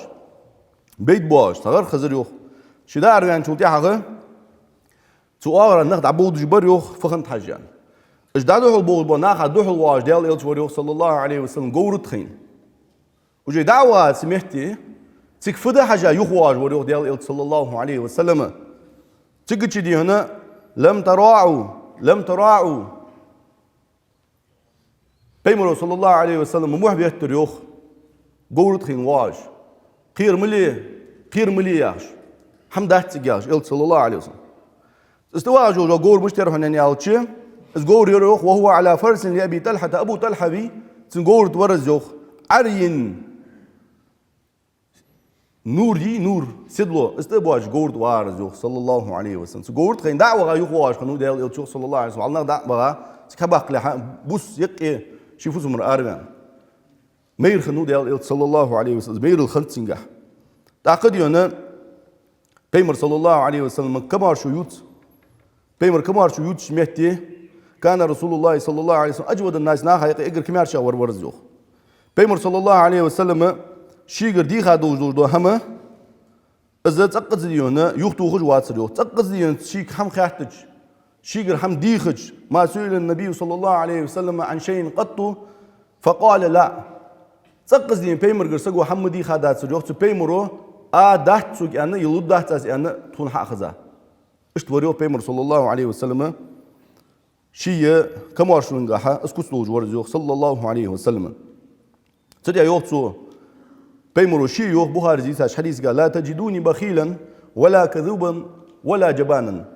Бейда боагӀаш, цхьа гӀар хезар, йоах. Ше дӀаараваьнначул тӀехьагӀа цу оагӀорахьа нах дӀабовдаш бар, йоах, фу хиннад хьажа аьнна. Уж дӀадухьал бовдаш бола наха духьал воагӀаш Даьла Элча вар, йоах, саллаллахӀу Ӏалайхи ва саллам, говр тӀа хайна. Уже дӀа а ваха цу метте, цига фу да хьажа юхавоагӀаш вар, йоах, Даьла Элча, саллаллахӀу Ӏалайхи ва саллам. Цигача дийна: لم تراعوا، لم تراعوا. Пайхамаро, саллаллахӀу Ӏалайхи ва саллам, мухь беттар, йоах, говр тӀа хайна воагӀаш. Кхера ма ле, кхера ма ле яхаш. ХӀама дац цига яхаш, Элча, саллаллахӀу Ӏалайхи ва саллам. Из тӀавоагӀаш йола говр мишта яр хьона аьнна аьлча, из говр яр, йоах, وهو على فرس لأبي طلحة, Абу ТӀалхьа вий, цун говр тӀа вар из, йоах, عري. Нур дий, нур, седло, из тӀа а боацаш говр тӀа вагӀар из, йоах, саллаллахӀу Ӏалайхи ва саллам. Цу говр тӀа хайна дӀа а ваха юхавоагӀаш хиннав Даьла Элча, йоах, саллаллахӀу Ӏалайхи ва саллам. Хьалнах дӀа а ваха, цига хьабаккхалехьа, бус юкъе ший фусамара араваьнна. Майра хиннав Даьла Элча, саллаллахӀу Ӏалайхи ва саллам, из майрал хиннад цунгахьа. ТӀаккха дийна пайхамар, саллаллахӀу Ӏалайхи ва саллам, камаьршо ювц. Пайхамар камаьршо ювцача метте: كان رسول الله صلى الله عليه وسلم أجود الناس, наха юкъе эггара камаьршагӀа вар вар из, йоах. Пайхамар, саллаллахӀу Ӏалайхи ва саллам, шийгара дийха долаш дола хӀама, из цӀаккха а дийна юхатохаш вацар, йоах. ЦӀаккха а дийна шийга хӀама хаьттача, шийгара хӀама дийхача: ما سئل النبي صلى الله عليه وسلم عن شيء قط فقال لا. ЦӀаккха а дийна пайхамарагара саго хӀама ма дийхадацар, йоах, цу пайхамаро а дац сога аьнна, е лургдац аз аьнна, тхона хьа а хеза. Иштта вар йоах Пайхамар, саллаллаху Ӏалайхи ва саллама, ший камаьршалгахьа, из куц долаш вар из йоах, саллаллаху Ӏалайхи ва саллама. Цу тӀа йоах цо, Пайхамаро ше йоах Бухарис дийцача хьадисагахь: «لا تجدوني بخيلا ولا كذوبا ولا جبانا».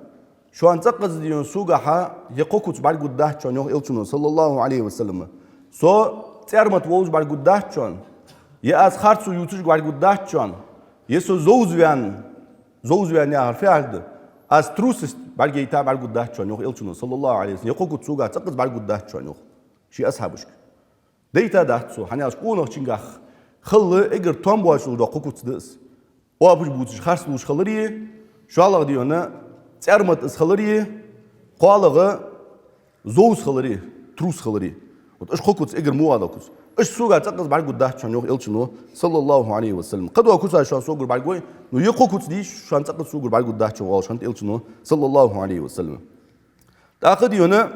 Шоана цӀаккха а дийна согахьа е кхо куц бӀаргагургдац шоана, йоах Элчано, саллаллаху Ӏалайхи ва саллама. Со цӀармат волаш бӀаргагургдац шоана, е аз харцо ювцаш бӀаргагургдац шоана, е со зовзаваьнна, зовзаваьнна яхар фу яхилга да, аз трусость бӀаргайта бӀаргагургдац шоана, йоах Элчано, саллаллаху Ӏалайхи ва саллама. Е кхо куц согахьа цӀаккха а бӀаргагургдац шоана, йоах, ший асхьабашка. Дайта дац цо, хӀана аьлча къонахчунгахь хала эггара том боацаш дола кхо куц да из. Оапаш бувцаш харц лувш хилари, шоллагӀа дийна цӀармат из хилари, кхоалагӀа зовза хилари, трус хилари. Вот уж кхо куц эггара муха дола куц. Уж согахьа цӀаккха а бӀаргагургдац шоана, йоах Элчано, саллаллаху Ӏалайхи ва саллама. Кхыдола куцаш шоана согара бӀаргагой, но е кхо куц дий шоана цӀаккха а согара бӀаргагургдац шоана, оалаш хиннад Элчано, саллаллаху Ӏалайхи ва саллама. ТӀаккха дийна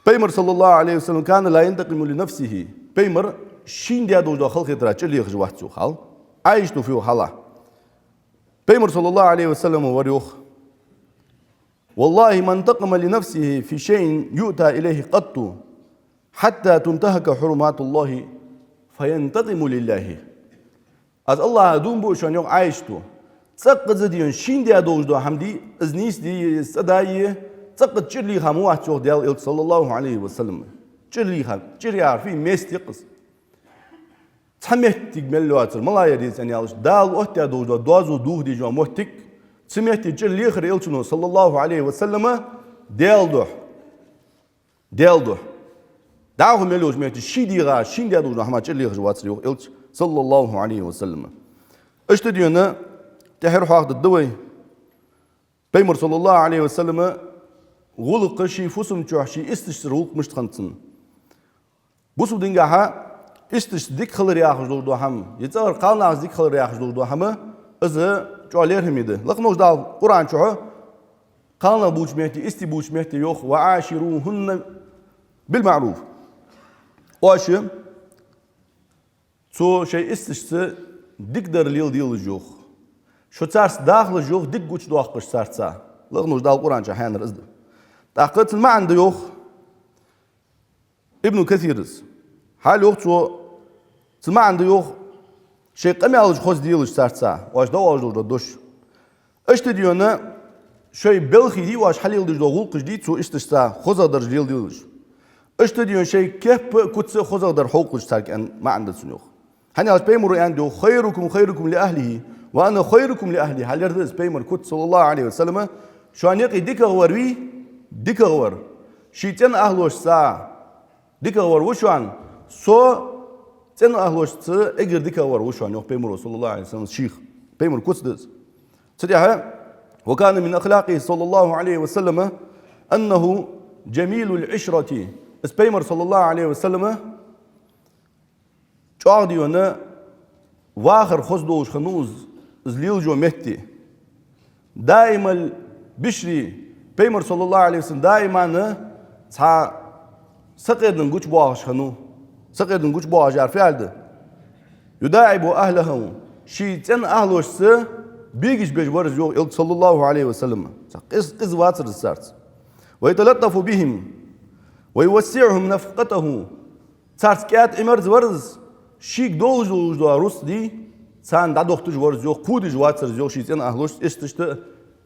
Пайхамар, саллаллаху Ӏалайхи ва саллам, «كان لا ينتقم لنفسه». Пайхамар шийна даь долаш дола халахетарах чӀир лехаш вац йоах, хьал. Ӏайшата фу йоах, хьал. Пайхамар, саллаллаху Ӏалайхи ва саллама, вар йоах: «والله ما انتقم لنفسه في شيء يؤتى إليه قط حتى تنتهك حرمات الله فينتقم لله». Аз АллахӀа дув буъ шоана, йоах Ӏайшата, цӀаккха а дийна шийна даь долаш дола хӀама дий, из нийса дий, из цӀа дий, цӀаккха а чӀир лийха ма вац йоах Даьла Элча, саллаллаху Ӏалайхи ва саллама. ЧӀир лийха, чӀир яхар фу я, месть я-кх из. Цхьа моттиг мел йоацар, малагӀа яр из аьнна аьлча, Дала оттадаь долаш дола доазув дохаде йола моттиг, цу метте чӀир лехар Элчано, саллаллаху Ӏалайхи ва саллама, Даьла духьа. Даьла духьа. ДӀахо мел йолча метте ший дегӀа, шийна даь долаш дола хӀама чӀир лехаш вацар йоах Элча, саллаллаху Ӏалайхи ва саллама. Иштта дийна тӀехьара хьоахаду вай. Пайхамар, саллаллаху Ӏалайхи ва саллама, гӀулакх ший фусам чухь, ший исташцара гӀулакх мишта хиннад цун. Бусалба дингахьа исташца дика хилар яхаш долаш дола хӀама, е цӀагӀара кхалнахаца дика хилар яхаш долаш дола хӀама, из чӀоагӀа лерхӀаме да. Лакха волча Дала Къуръан чухь кхалнах бувцача метте, истий бувцача метте йоах: «وعاشروهن بالمعروف». Оаш цу шоай исташца дикадар леладелаш, йоах. Шо царца дахалаш, йоах, дика гучадоаккхаш царца. Лакха волча Дала Къуръан чухь хьаьнар из да. ТӀаккха цун маӀан да йоах Ибн Касира. Хьал йоах цо, цун маӀан да йоах, шоай къамаьлаш хоза делаш царца, оаш дӀаоалаш долаш дола дош. Иштта дийна шоай балхий дий, оаш хьалеладеш дола гӀулакхаш дий, цу исташца хозагӀдараш леладелаш. Иштта дийна шоай кеп а, куц а хозагӀдар хьокхаш царга аьнна маӀан да цун йоах. ХӀана аьлча Пайхамаро аьннад йоах: «خيركم خيركم لأهله وأنا خيركم لأهلي». Хьалера да из Пайхамара куц, саллаллаху Ӏалайхи ва саллама, шоана юкъе дикагӀвар вий, дикагӀвар ший цӀен ахӀлошца дикагӀвар ва шоана, со цӀен ахӀлошца эггара дикагӀвар ва шоана, йоах Пайхамаро, саллаллаху Ӏалайхи ва саллам, шийх. Пайхамара куц да из. Цу тӀехьа: «وكان من أخلاقه صلى الله عليه وسلم أنه جميل العشرة». Из Пайхамар, саллаллаху Ӏалайхи ва саллама, чӀоагӀа дийна вахар хоза долаш хиннав из, из лелаш йола метте. دائم البشر, Пайхамар, саллаллаху Ӏалайхи ва саллам, даиман цхьа сакъердам гучабоахаш хиннав. Сакъердам гучабоахаш яхар фу яхилга да? يداعب أهله, ший цӀен ахӀлошца бегаш беш вар из, йоах Элча, саллаллаху Ӏалайхи ва саллам. Цхьа къиз-, къиза вацар из царца. ويتلطف بهم ويوسعهم نفقته. Царца кӀаьда Ӏимерза вар из, шийга долаш долаш дола рузкъа дий, царна дӀадохийташ вар из, йоах, кхувдаш вацар из, йоах, ший цӀен ахӀлошца, исташта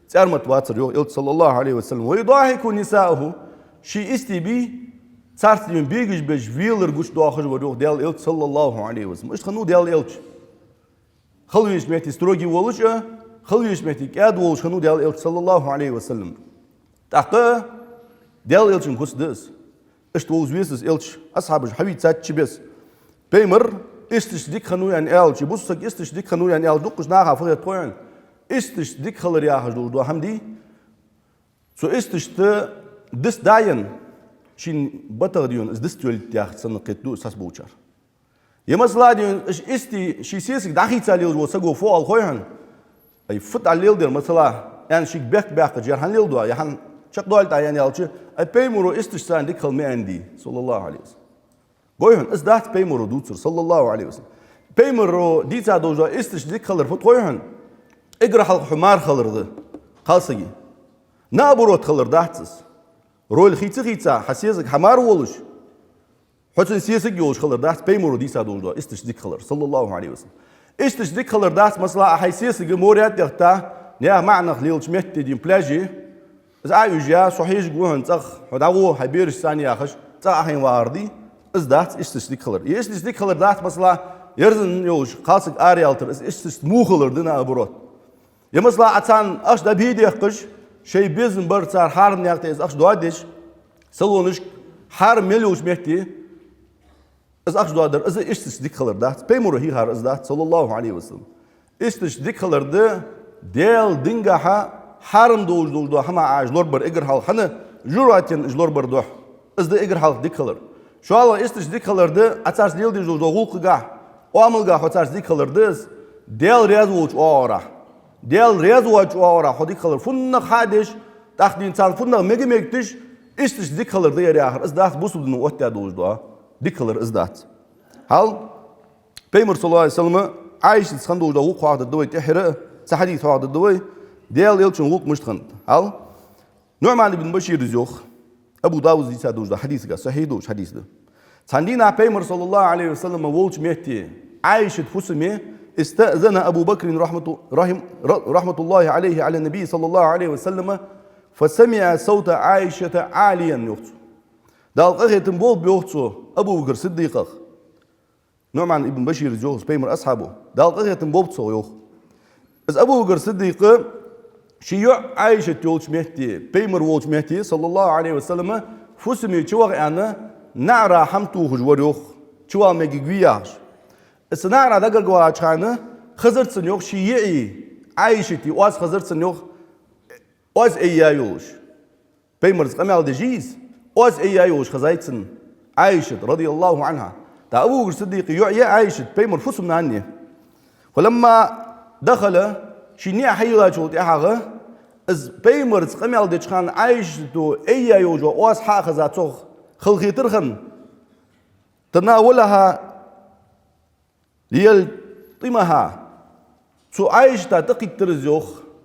цӀармат вацар, йоах Элча, саллаллаху Ӏалайхи ва саллам. ويضاحك نساءه, ший истий бий, царца дийна бегаш беш велар гучадоахаш вар, йоах, Даьла Элча, саллаллаху Ӏалайхи ва саллам. Иштта хиннав Даьла Элча. Хила везача метте строгий волаш а, хила везача метте кӀаьда волаш хиннав Даьла Элча, саллаллаху Ӏалайхи ва саллам. ТӀаккха Даьла Элчан куц да из. Иштта вовза веза из Элча, асхьабаш хьавийцача беса. Пайхамар исташца дика хиннав аьнна аьлча, бусалба саг исташца дика хиннав аьнна аьлча, дуккхача наха фу хет хой хьона? Исташца дика хилар яхаш долаш дола хӀама дий, цу исташта дист даьнна, шийна батагӀа дийна, из дист йолийта яхар санна кхетаду из цхьаболчар. Е масала дийна, уж истий ший сесаг дӀахийца лелаш вола саго фу оал хой хьона? Ай, фу тӀа леладер масала, аьнна шийга бехк баьккхача, ер хӀана леладу, ер хӀана чакхдоалийта аьнна аьлча, ай, Пайхамаро исташца дика хила ма аьннадий, саллаллаху Ӏалайхи ва саллам. Гой хьона, из дац Пайхамаро дувцар, саллаллаху Ӏалайхи ва саллам. Пайхамаро дийца долаш дола истешта дика хилар фуд хой хьона? Эггара хьалха хьо мара хилар да кхалсага. Наоборот хилар дац из. Роль хийца хийца, хьа сесаг хьа мара волаш, хьо цун сесаг йолаш хилар дац Пайхамаро дийца долаш дола истешта дика хилар, صلى الله عليه وسلم. Истешта дика хилар дац, масала, Ӏа хьай сесага моря тӀа дехта, наьха маӀа нах лелача метте дийна пляже, из Ӏа уьжа, со хьежаргва хьона цӀагӀа, хьо дӀагӀо хьай берашца цхьана яхаш, цӀагӀа Ӏохайна вагӀар дий, из дац истешта дика хилар. Е истешта дика хилар дац, масала, ерзан йолаш кхалсаг араялийтар, из истешта во хилар да, наоборот. Е, масала, Ӏа царна ахча дӀабе дехкаш, шоай безам бар цар хьарам наькъа тӀа из ахча доадеш, салонашка, хьарам мел йолча метте из ахча доадар, из истешта дика хилар дац. Пайхамаро хьийхар из дац, صلى الله عليه وسلم. Истешта дика хилар да Даьла дингахьа хьарам долаш долаш дола хӀама Ӏа уж лорабар эггара хьалха, хӀана, жожагӀатен уж лорабар духьа. Из да эггара хьалха дика хилар. ШоллагӀа истешта дика хилар да Ӏа царца леладеш долаш дола гӀулакхагахьа, оамалгахьа хьо царца дика хилар да из, Даьла раьза волча оагӀорахьа. Даьла раьза воацача оагӀорахьа хьо дика хилар фуннагӀа хьадеш, тӀаккха дийна царна фуннагӀа мега-мегаш, истешта дика хилар да ер яхар. Из дац бусалба дино оттадаь долаш дола дика хилар, из дац. Хьал, Пайхамар, صلى الله عليه وسلم, Ӏайшатаца хинна долаш дола гӀулакх хьоахадергда вай тӀеххьара, цхьа хьадис хьоахадергда вай, Даьла Элчан гӀулакх мишта хиннад. Хьал, НуӀман ибн Башира из йоах, Абу Давуда дийца долаш дола хьадисага, сахьихь долаш хьадис да. Цхьан дийнахьа Пайхамар, صلى الله عليه وسلم, волча метте Ӏайшата фусаме, استأذن أبو بكر رحمة، رحم، رحمة الله عليه على النبي صلى الله عليه وسلم، فسمع صوت عائشة عاليا, йоах цо. Дала къахетам болба, йоах цо, Абу Бакр Сиддикъах. НуӀман ибн Башира из йоах, из Пайхамара асхьаб ва. Дала къахетам болба цох, йоах. Из Абу Бакр Сиддикъ, ший йоӀ Ӏайшат йолча метте, Пайхамар волча метте, صلى الله عليه وسلم, фусаме чувагӀа аьнна, наӀара хӀама тохаш вар, йоах, чувала мегаргвий яхаш. Из наӀара дӀагаргваьча хана, хезар цунна, йоах, ший йиӀий, Ӏайшатий оаз хезар цунна, йоах, оаз айя йолаш. Пайхамарца къамаьл деш йий из, оаз айя йолаш хезай цунна Ӏайшат, رضي الله عنها. ТӀаккха Абу Бакр Сиддикъа йоӀ я Ӏайшат, Пайхамара фусам-нана я. فلما دخل, ший ниӀ хьайийллачул тӀехьагӀа, из Пайхамарца къамаьл деча хана Ӏайшата айя йолаш йола оаз хьа а хеза цох, халахетар хинна, تناولها ليلتمها. Цу Ӏайшата тӀакхийттар из, йоах,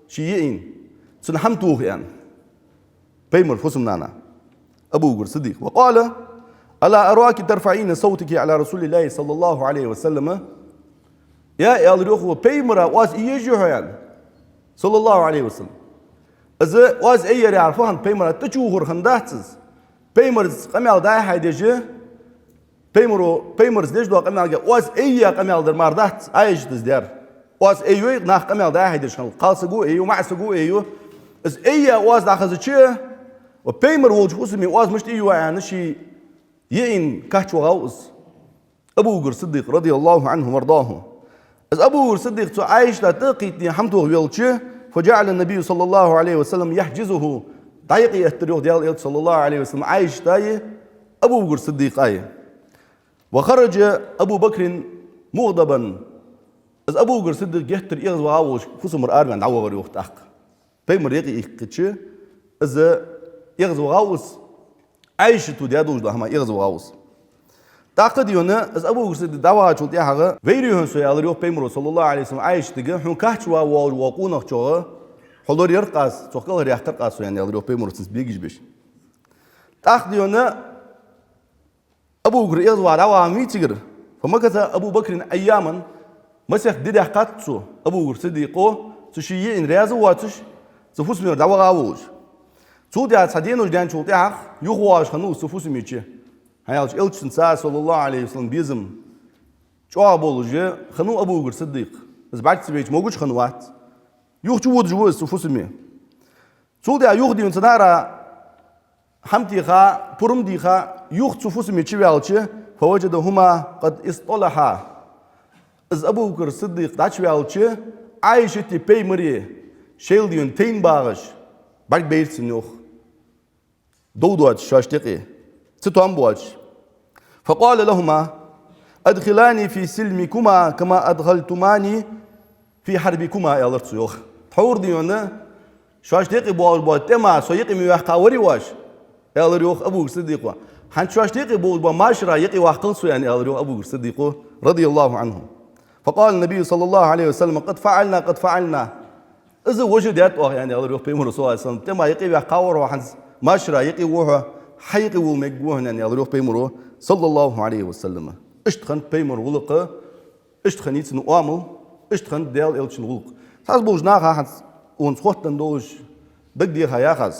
ший йиӀийна, цунна хӀама тоха аьнна. Пайхамара фусам-нана, Абу Бакр Сиддикъ. وقال: ألا أراك ترفعين صوتك على رسول الله صلى الله عليه وسلم؟ Я, аьлар, йоах, ва Пайхамара оаз айеш я хьо, аьнна, صلى الله عليه وسلم. Из оаз айяр яхар фу хиннад, Пайхамара тӀачувахар хиннадац из. Пайхамарца къамаьл дӀа-хьа деш, Пайхамаро, Пайхамарца деш дола къамаьлга оаз айя къамаьл дар мара дац Ӏайшата из даьр. Оаз айю, нах къамаьл дӀа-хьа деш хиннад, кхалсаго айю, маӀасаго айю. Из айя оаз дӀахезача, ва Пайхамар волча фусаме оаз мишта айю, аьнна, ший йиӀийна кхаьча вагӀав из. Абу Бакр Сиддикъ, رضي الله عنه وأرضاه. Из Абу Бакр Сиддикъ цу Ӏайшата тӀакхийттача хӀама тоха велча, فجعل النبي صلى الله عليه وسلم يحجزه, дӀа-юкъе эттар, йоах, Даьла Элча, صلى الله عليه وسلم, Ӏайшатаи Абу Бакр Сиддикъаи. وخرج أبو بكر مغضبا. Из Абу Бакр Сиддикъ геттара эгӀазваха волаш, фусамара араваьнна дӀавахар, йоах, тӀаккха. Пайхамар юкъе иккхача, из эгӀазваха ва из, Ӏайшата даь долаш дола хӀама эгӀазваха ва из. ТӀаккха дийна из Абу Бакр Сиддикъ дӀавахачул тӀехьагӀа, вайрий хьона со, аьлар, йоах, Пайхамаро, صلى الله عليه وسلم, Ӏайшатага, хьона кхачча вагӀа волаш вола къонахчох, хьо лораяр-кх аз, цох кӀалхаръяьккхар-кх аз со, аьнна, аьлар, йоах, Пайхамаро цунца бегаш беш. ТӀаккха дийна Абу Бакр эгӀазваха дӀаваха ма вий цигара. فمكث أبو بكر أياما, масех ди даьккхад цо, Абу Бакр Сиддикъо, цу ший йиӀийна раьза а воацаш, цу фусамера дӀаваха а волаш. Цул тӀехьагӀа цхьа денош даьнначул тӀехьагӀа юхавоагӀаш хиннав из цу фусаме чу. ХӀана аьлча Элчанца, صلى الله عليه وسلم, безам чӀоагӀа болаш хиннав Абу Бакр Сиддикъ. Из бӀарга ца байча могаш хиннавац. Юха чуводаш ва из цу фусаме. Цул тӀехьагӀа юха дийна цу наӀара хӀама теха, пурам дийха, юха цу фусаме чуваьлча, فوجدهما قد اصطلحا. Из Абу Бакр Сиддикъ дӀачуваьлча, Ӏайшатеи Пайхамареи шоайла дийна тайна багӀаш, бӀаргабайра цунна, йоах. Дов доацаш шоашта юкъе, цатоам боацаш. فقال لهما: أدخلاني في سلمكما كما أدخلتماني في حربكما, аьлар цо, йоах. Тхьовра дийна шоашта юкъе боагӀаш бола тӀема со юкъе ма ваьккхаварий оаш, аьлар, йоах, Абу Бакр Сиддикъо. ХӀанз шоашта юкъе боагӀаш бола машара юкъе ваккхал со, аьнна, аьлар, йоах, Абу Бакр Сиддикъо, رضي الله عنه. فقال النبي صلى الله عليه وسلم: قد فعلنا، قد فعلنا. Из вож даьд оаха, аьнна, аьлар йоах пайхамара, صلى الله عليه وسلم. ТӀема юкъе ваьккхавар хьо хьанз, машара юкъе ва хьо, хьа юкъе вола мегаргва хьона, аьнна, аьлар йоах пайхамара, صلى الله عليه وسلم. Иштта хиннад пайхамара гӀулакх, иштта хиннай цун оамал, иштта хиннад Даьла элчан гӀулакх. Цхьаболча наха хьанз, онца хоттаденна долаш, дагадеха яхаш.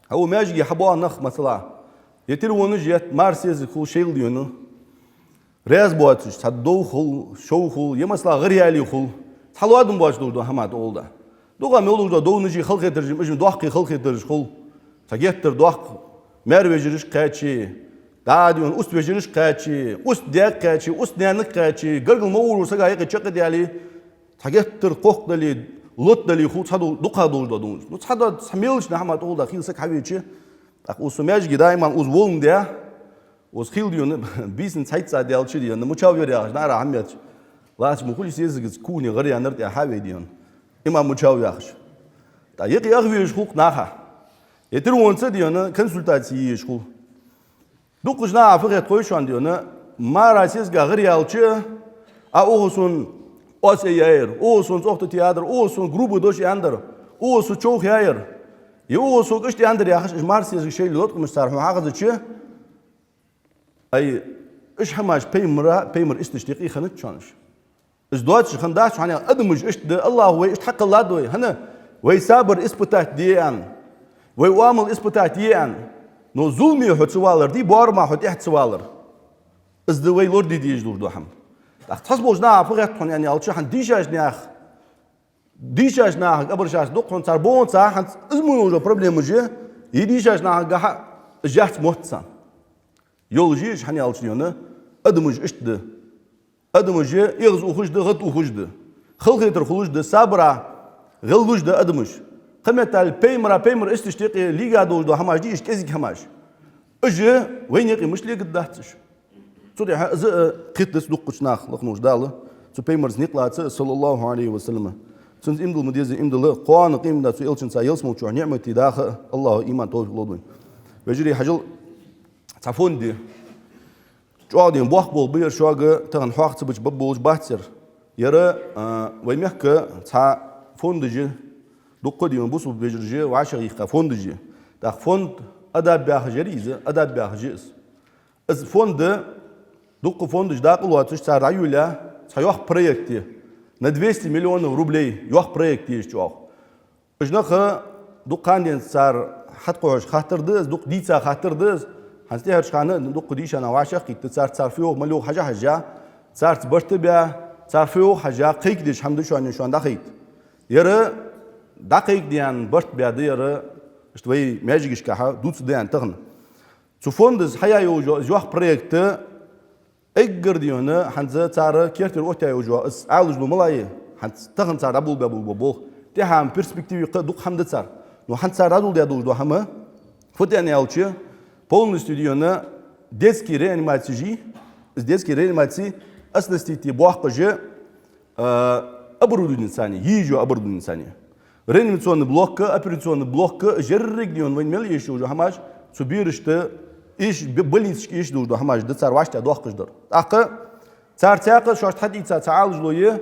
Хьо маьждиге хьабоагӀа нах, масала, е телефонаш етт, марсеза хул шоайла дийна. Раьза боацаш, цхьа дов хул, шов хул, е масала гӀаръяьле хул, цхьа лоадам боацаш долаш дола хӀама да оалда. Дукха мел долаш дола довнаши халахетараши, уж-м доккхий халахетараш хул. Цхьа геттара доккха маьр вежарашка кхаьче, дӀа а дийна, уст вежарашка кхаьче, уст даьга кхаьче, уст наьнага кхаьче, гаргара ма вора сага юкъе чакхдаьле, цхьа геттара кхоккха дале, лота дале хул цхьа дов-, дукха долаш дола довнаш. Ну, цхьа да, цхьа мелочный хӀама да оалда, хийла саг хьавеча. ТӀаккха укхаза со маьждиге даиман укхаза воландаь, укхаза хийла дийна, бийсанна цхьайтта цӀа даьлча дийна, мучавер яхаш, наӀара хьаметташ, лаьца ма хулий, сесагаца кухне гӀаръяьннар тӀехьа вай дийна. Имам мучавер яхаш. ТӀаккха юкъе ах везаш хул-кх наха. Е телефонца дийна, консультаци езаш хул. Дуккхача наха фу хет хой шоана дийна, мара сесага гӀаръяьлча, а укхо сона оаз яьяр, укхо сона цӀогӀа тӀатеадар, укхо сона грубый дош аьннадар, укхо со човхаяьяр, е укхо сога иштта аьннадар яхаш, уж марсеза шоайла латкъамаш цар хьона хьахезача, ай, уж хӀамаш пайхамара, пайхамара истешта юкъе хиннад шоана уж. Уж доацаш хиннадац, хӀана аьлча адамаш иштта да, АллахӀа вай иштта хьакхеллад вай. ХӀана? Вай сабар испытать де аьнна, вай оамал испытать е аьнна. Но зуламе хьо ца валар дий, боарама хьо тӀехьа ца валар. Из да вай лораде дезаш долаш дола хӀама. ТӀаккха цхьаболча наха фу хет хьона, аьнна аьлча, хьона дийшача наьха, дийшача нахага обращаться ду-кх хьона, цар боханца хьанца из мо йолаш йола проблемаш я, е дийшача нахагахьа яц мотт царна. Йолаш я уж, хӀана аьлча дийна, адамаш иштта да. Адамаш эгӀазухаш да, гӀадухаш да. Халахетар хулаш да, сабара гӀеллуш да адамаш. Кхыметтел пайхамара, пайхамара истешта юкъе лийга долаш дола хӀамаш дий уж, кӀезига хӀамаш. Уж вайна юкъе мишта легаргдац уж. Цу тӀехьа из а кхетадац дуккхача наха, лакхаволча Дала цу пайхамарца никъ лаца, صلى الله عليه وسلم. Цунца иман дилла ма деззара иман дилла, кхоана къематдийнахьа цу элчанца ялсмала чу ниӀматий даха а, АллахӀа иман, товфикъ лолда вайна. Вежарий, хьажал, цхьа фонд я. ЧӀоагӀа дийна боккха болх ба ер шуга, тахан хьоаха ца бича баб болаш бац ер. Ер, а, вай мехка цхьа фондаш я, дуккха дийна бусалба вежарий вӀашагӀъийккха фондаш я. ТӀаккха фонд «Адаб» яхаш яр из, «Адаб» яхаш я из. Из фонд, дуккха фондаш дакъа лоацаш, цар дӀайолаяь цхьа йоккха проект я. На двести миллионов рублей йоккха проект я из чӀоагӀа. Уж нах дукха хана денз цар хьатӀакхухьаш хаттар да из, дукха дийца хаттар да из, хӀанз тӀехьарча хана дукха дийша нах вӀашагӀкхийтта, царца цар фу йоах, мала йоах хьажа-хьажа, царца барт а баь, цар фу йоах хьажа, кхайкадеш хӀама да шоана, шоана дӀахайта. Ер дӀакхайкадаьнна барт баь да ер, иштта вай маьждигашкахьа дувцаргда аьнна тахан. Цу фондас хьаяь йолаш йола из йоккха проект, эггара дийна хӀанз цар кертера оттаяь йолаш я, из Ӏалашдола мала я, хӀанз тахан цар дӀаболабаь бола болх. ТӀехьа-м перспективе кхы дукха хӀама да цар. Но хӀанз цар дӀадоладаь долаш дола хӀама фуд аьнна аьлча, полностью дийна детский реанимаци жи, из детский реанимаци оснастить е боаккхаш а, оборудованеца, езаш йола оборудованеца. Реанимационный блокка, операционный блокка, еррига дийна вайна мел эшаш йола хӀамаш, цу берашта эш-, б-, больницашка эшаш долаш дола хӀамаш да цар вӀаштӀехьа доаккхаш дар. ТӀаккха цар цхьаькха шоашта хьадийца цхьа Ӏалашдола я,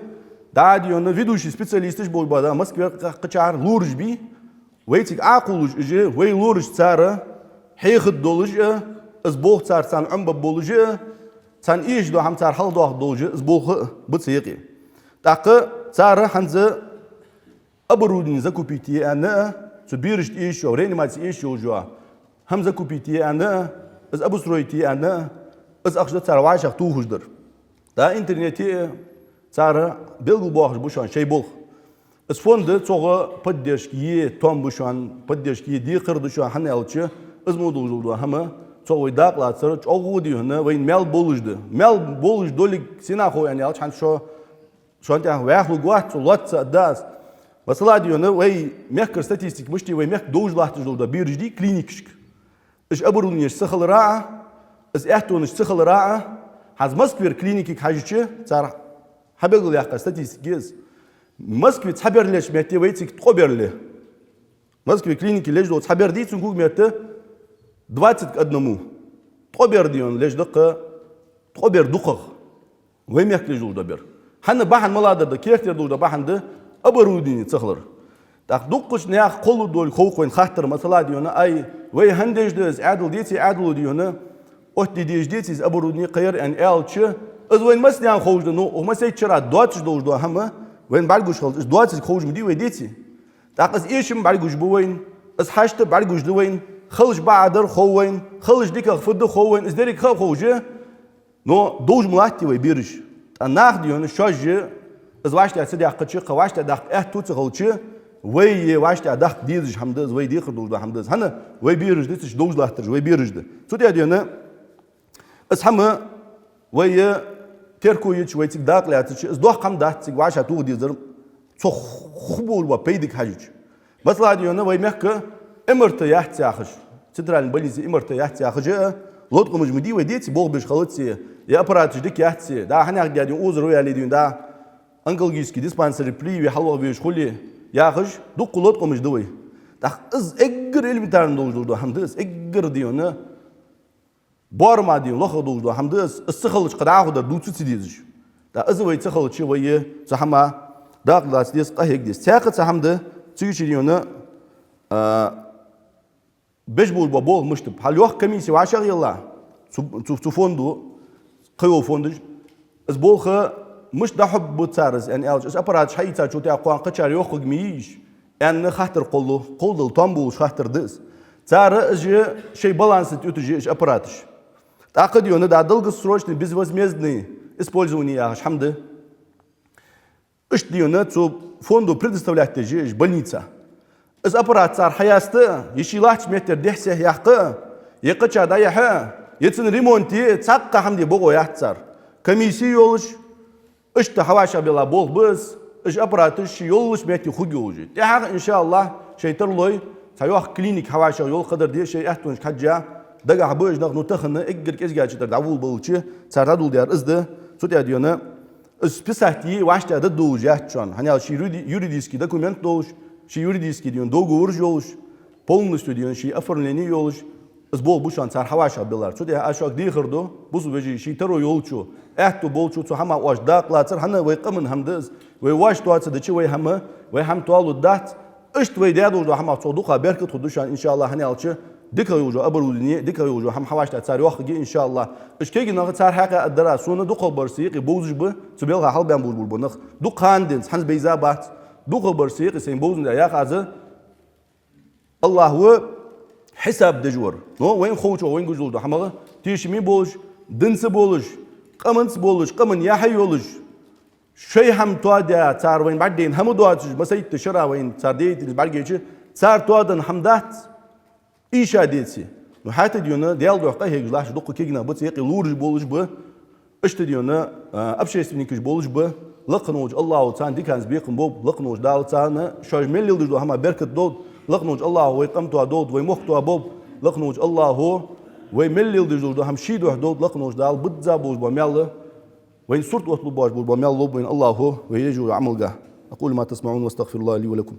дӀа а дийна ведущий специалисташ болаш ба, да, Москвера кхы-, кхычахьара лораш бий, вайцига Ӏокхувлаш уж, вай лораш цар хьехаргдолаш а, из болх цар царна Ӏомабаргболаш а, царна эшаш дола хӀама цар хьалхадоахаргдолаш а, из болх а ба цу юкъе. ТӀаккха цар хӀанз оборудование закупить е аьнна а, цу берашта эшаш йола, реанимаце эшаш йолаш йола хӀама закупить е аьнна а, из обустроить е аьнна а, из ахча да цар вӀашагӀтохаш дар. Да, интернете а цар белгалбоахаш ба шоана шоай болх. Из фонд цогӀа поддержка е том ба шоана, поддержка е декхар да шоана, хӀана аьлча, из мо долаш дола хӀама, цогӀа вай дакъа лацар чӀоагӀа дийна вайна маьл болаш да. Маьл болаш долга сенах хов аьнна аьлча, хӀанз шо, шоана тӀехьа ваьхалургвац, цо лоацца а да аз. Масала дийна вай мехкара статистика мишта я, вай мехка довжа латташ долаш дола бераш дий клиникашка. Уж оборудованеш ца хилара а, из аьттонаш ца хилара а, хӀанз Москвера клиникага хьажача, цар хьабелгалъяьккха статистика я из. Москве цхьа бер леча метте вайцига ткъо бер ле. Москве клинике леча дола цхьа бер дий, цун когаметта двадцать к одному. Ткъо бер дийна леча да-кх, ткъо бер дукхагӀа. Вай мехка леча долаш дола бер. ХӀана бахьан малагӀа да, керттера долаш да бахьан да оборудовани ца хилар. ТӀаккха дуккхача наьха кхоллар долга ховх вайна хаттар, масала, дий хьона, ай, вай хӀана деш да из, Ӏаьдал деций, Ӏаьдало, дий хьона, оттаде дезаш деций из оборудовани, кхыяр аьнна аьлча, из вайна массанена ховш да, ну, укх массайча шера доацаш долаш да хӀама, вайна бӀаргагуш хилча, из доацилга ховш ма дий вай, деций? ТӀаккха из эшам бӀаргагуш ба вайна, из хьашт бӀаргагуш да вайна, хилар бакъдар хов вайна, хилар дикагӀа фу да хов вайна, из деррига ха а ховш, но довш ма латт вай бераш. ТӀаккха нах, дий хьона, шоаш из вӀаштӀехьа ца даьккхача, кхы вӀаштӀехьа даккха аьттув ца хилча, вай е вӀаштӀехьа даккха дезаш хӀама да из, вай дехар долаш да хӀама да из. ХӀана? Вай бераш да, цу чу довш латтараш вай бераш да. Цу тӀа, дий хьона, из хӀама вай терко йича, вай цига дакъа лаьцача, из доккха хӀама дац цига вӀашагӀтоха дезар, цох ху-, хургболаш бола пайдага хьежача. Масала, дий хьона, вай мехка МРТ яц яхаш, центральни больнице МРТ яц яхаш а, латкъамаш ма дий вай, деций, болх беш хилац, е аппараташ дика яц, да, хӀана аьлча, дий хьона, узар ваьле, дий хьона, да, онкологически диспансере прививки хьалваха везаш хуле яхаш, дуккха латкъамаш да вай. ТӀаккха из эггара элементарни долаш дола хӀама да из, эггара, дий хьона, боарама, дий хьона, лоха долаш дола хӀама да из, из ца хилча кхы дӀахо дар дувца ца дезаш. ТӀаккха из вай ца хилча, вай е цу хӀаман дакъа лаца деза, къахьега деза. Цхьаькха цхьа хӀама да, цига чу, дий хьона, а, беш болаш бола болх мишта ба. Хьал йоккха комисси вӀашагӀъелла цу, цу, цу фонду, кхыйола фондаш, из болх мишта дӀахьоргба цар из, аьнна аьлча, из аппараташ хьаийцачул тӀехьагӀа кхоана кхычар йоккхаргья ма йий уж, аьнна хаттар кхоллу, кхолладала тоам болаш хаттар да из. Цар из шоай баланса тӀа отташ я уж аппараташ. ТӀаккха, дий хьона, да, долгосрочный безвозмездный использование яхаш хӀама да. Иштта, дий хьона, цу фонду предоставлять деш я уж больнице. Из аппарат цар хьаяста, е ший латтача меттера дехьа-сехьа яккха, е кхыча дӀаяхьа, е цун ремонт е, цхьаккха хӀама де бокъо яц цар. Комисси йолаш, иштта хьавӀашагӀбелла болх ба из, уж аппараташ шоай йолча метте хургйолаш я. ТӀехьагӀа, иншааллахӀ, шоай тарлой, цхьа йоккха клиника хьавӀашагӀйола, кхыдар де шоай аьттонашка хьежжа, дагахьа ба уж нах, ну, тахан эггара кӀезигагӀча тӀара дӀаволабалча, цар дӀадоладаьр из да, цу тӀа, дий хьона, из списать е вӀаштӀехьа дергдолаш яц шоана, хӀана аьлча ший юри-, юридически документ долаш, ший юридически, дий хьона, договораш йолаш, полностью, дий хьона, ший оформлени йолаш, из болх ба шоана цар хьавӀашагӀбеллар. Цу тӀа аз шуга дехар ду, бусалба вежарий, ший таро йолчо, аьттув болчо цу хӀаман оаш дакъа лацар, хӀана, вай къаман хӀама да из, вай воаш тоаца дича вай хӀама, вай хӀама тоалургдац, иштта вай даь долаш дола хӀамах цох дукха беркат хургда шоана, иншааллахӀ, хӀана аьлча, дикагӀа йолаш йола оборудовани, дикагӀа йолаш йола хӀама хьавӀаштӀехьа цар йоаккхаргья, иншааллахӀ. Уж кегий нах цар хьакъехьа а дар, сона дукхагӀбараш са юкъе бовзаш ба цу балха хьалбаьнна болаш бола нах. ДукхагӀа хана денз, хӀанз бейза бац. ДукхагӀбараш са юкъе сайна бовзандаь яха аз, АллахӀ ва хьисаб деш вар. Но вайна ховчох вайна гуш долаш дола хӀамах тешаме болаш, динца болаш, къаманца болаш, къаман яхье йолаш, шоай хӀама тоадаь, цар вайна бӀаргадайна хӀама доацаш, масийтта шера вайна цар деятельность бӀаргайча, цар тоаденна хӀама дац, ийша деце. Ну, хӀаьта, дий хьона, Даьла духьа къахьегаш латташ дукха кегий нах ба, цу юкъе лораш болаш ба, иштта, дий хьона, а, общественникаш болаш ба, лакха волча АллахӀо царна диканца бекхам болба, лакха волча Дала царна шоаш мел леладеш дола хӀамах беркат долда, лакха волча АллахӀо вай къам тоадолда, вай мохк тоаболба, лакха волча АллахӀо вай мел леладеш долаш дола хӀама ший духьа долда, лакха волча Дала бизза болаш бола маьл, вайна сурт отталургбоацаш бола маьл лолба вайна АллахӀо вай еш йолча Ӏамалга. أقول ما تسمعون وأستغفر الله لي ولكم.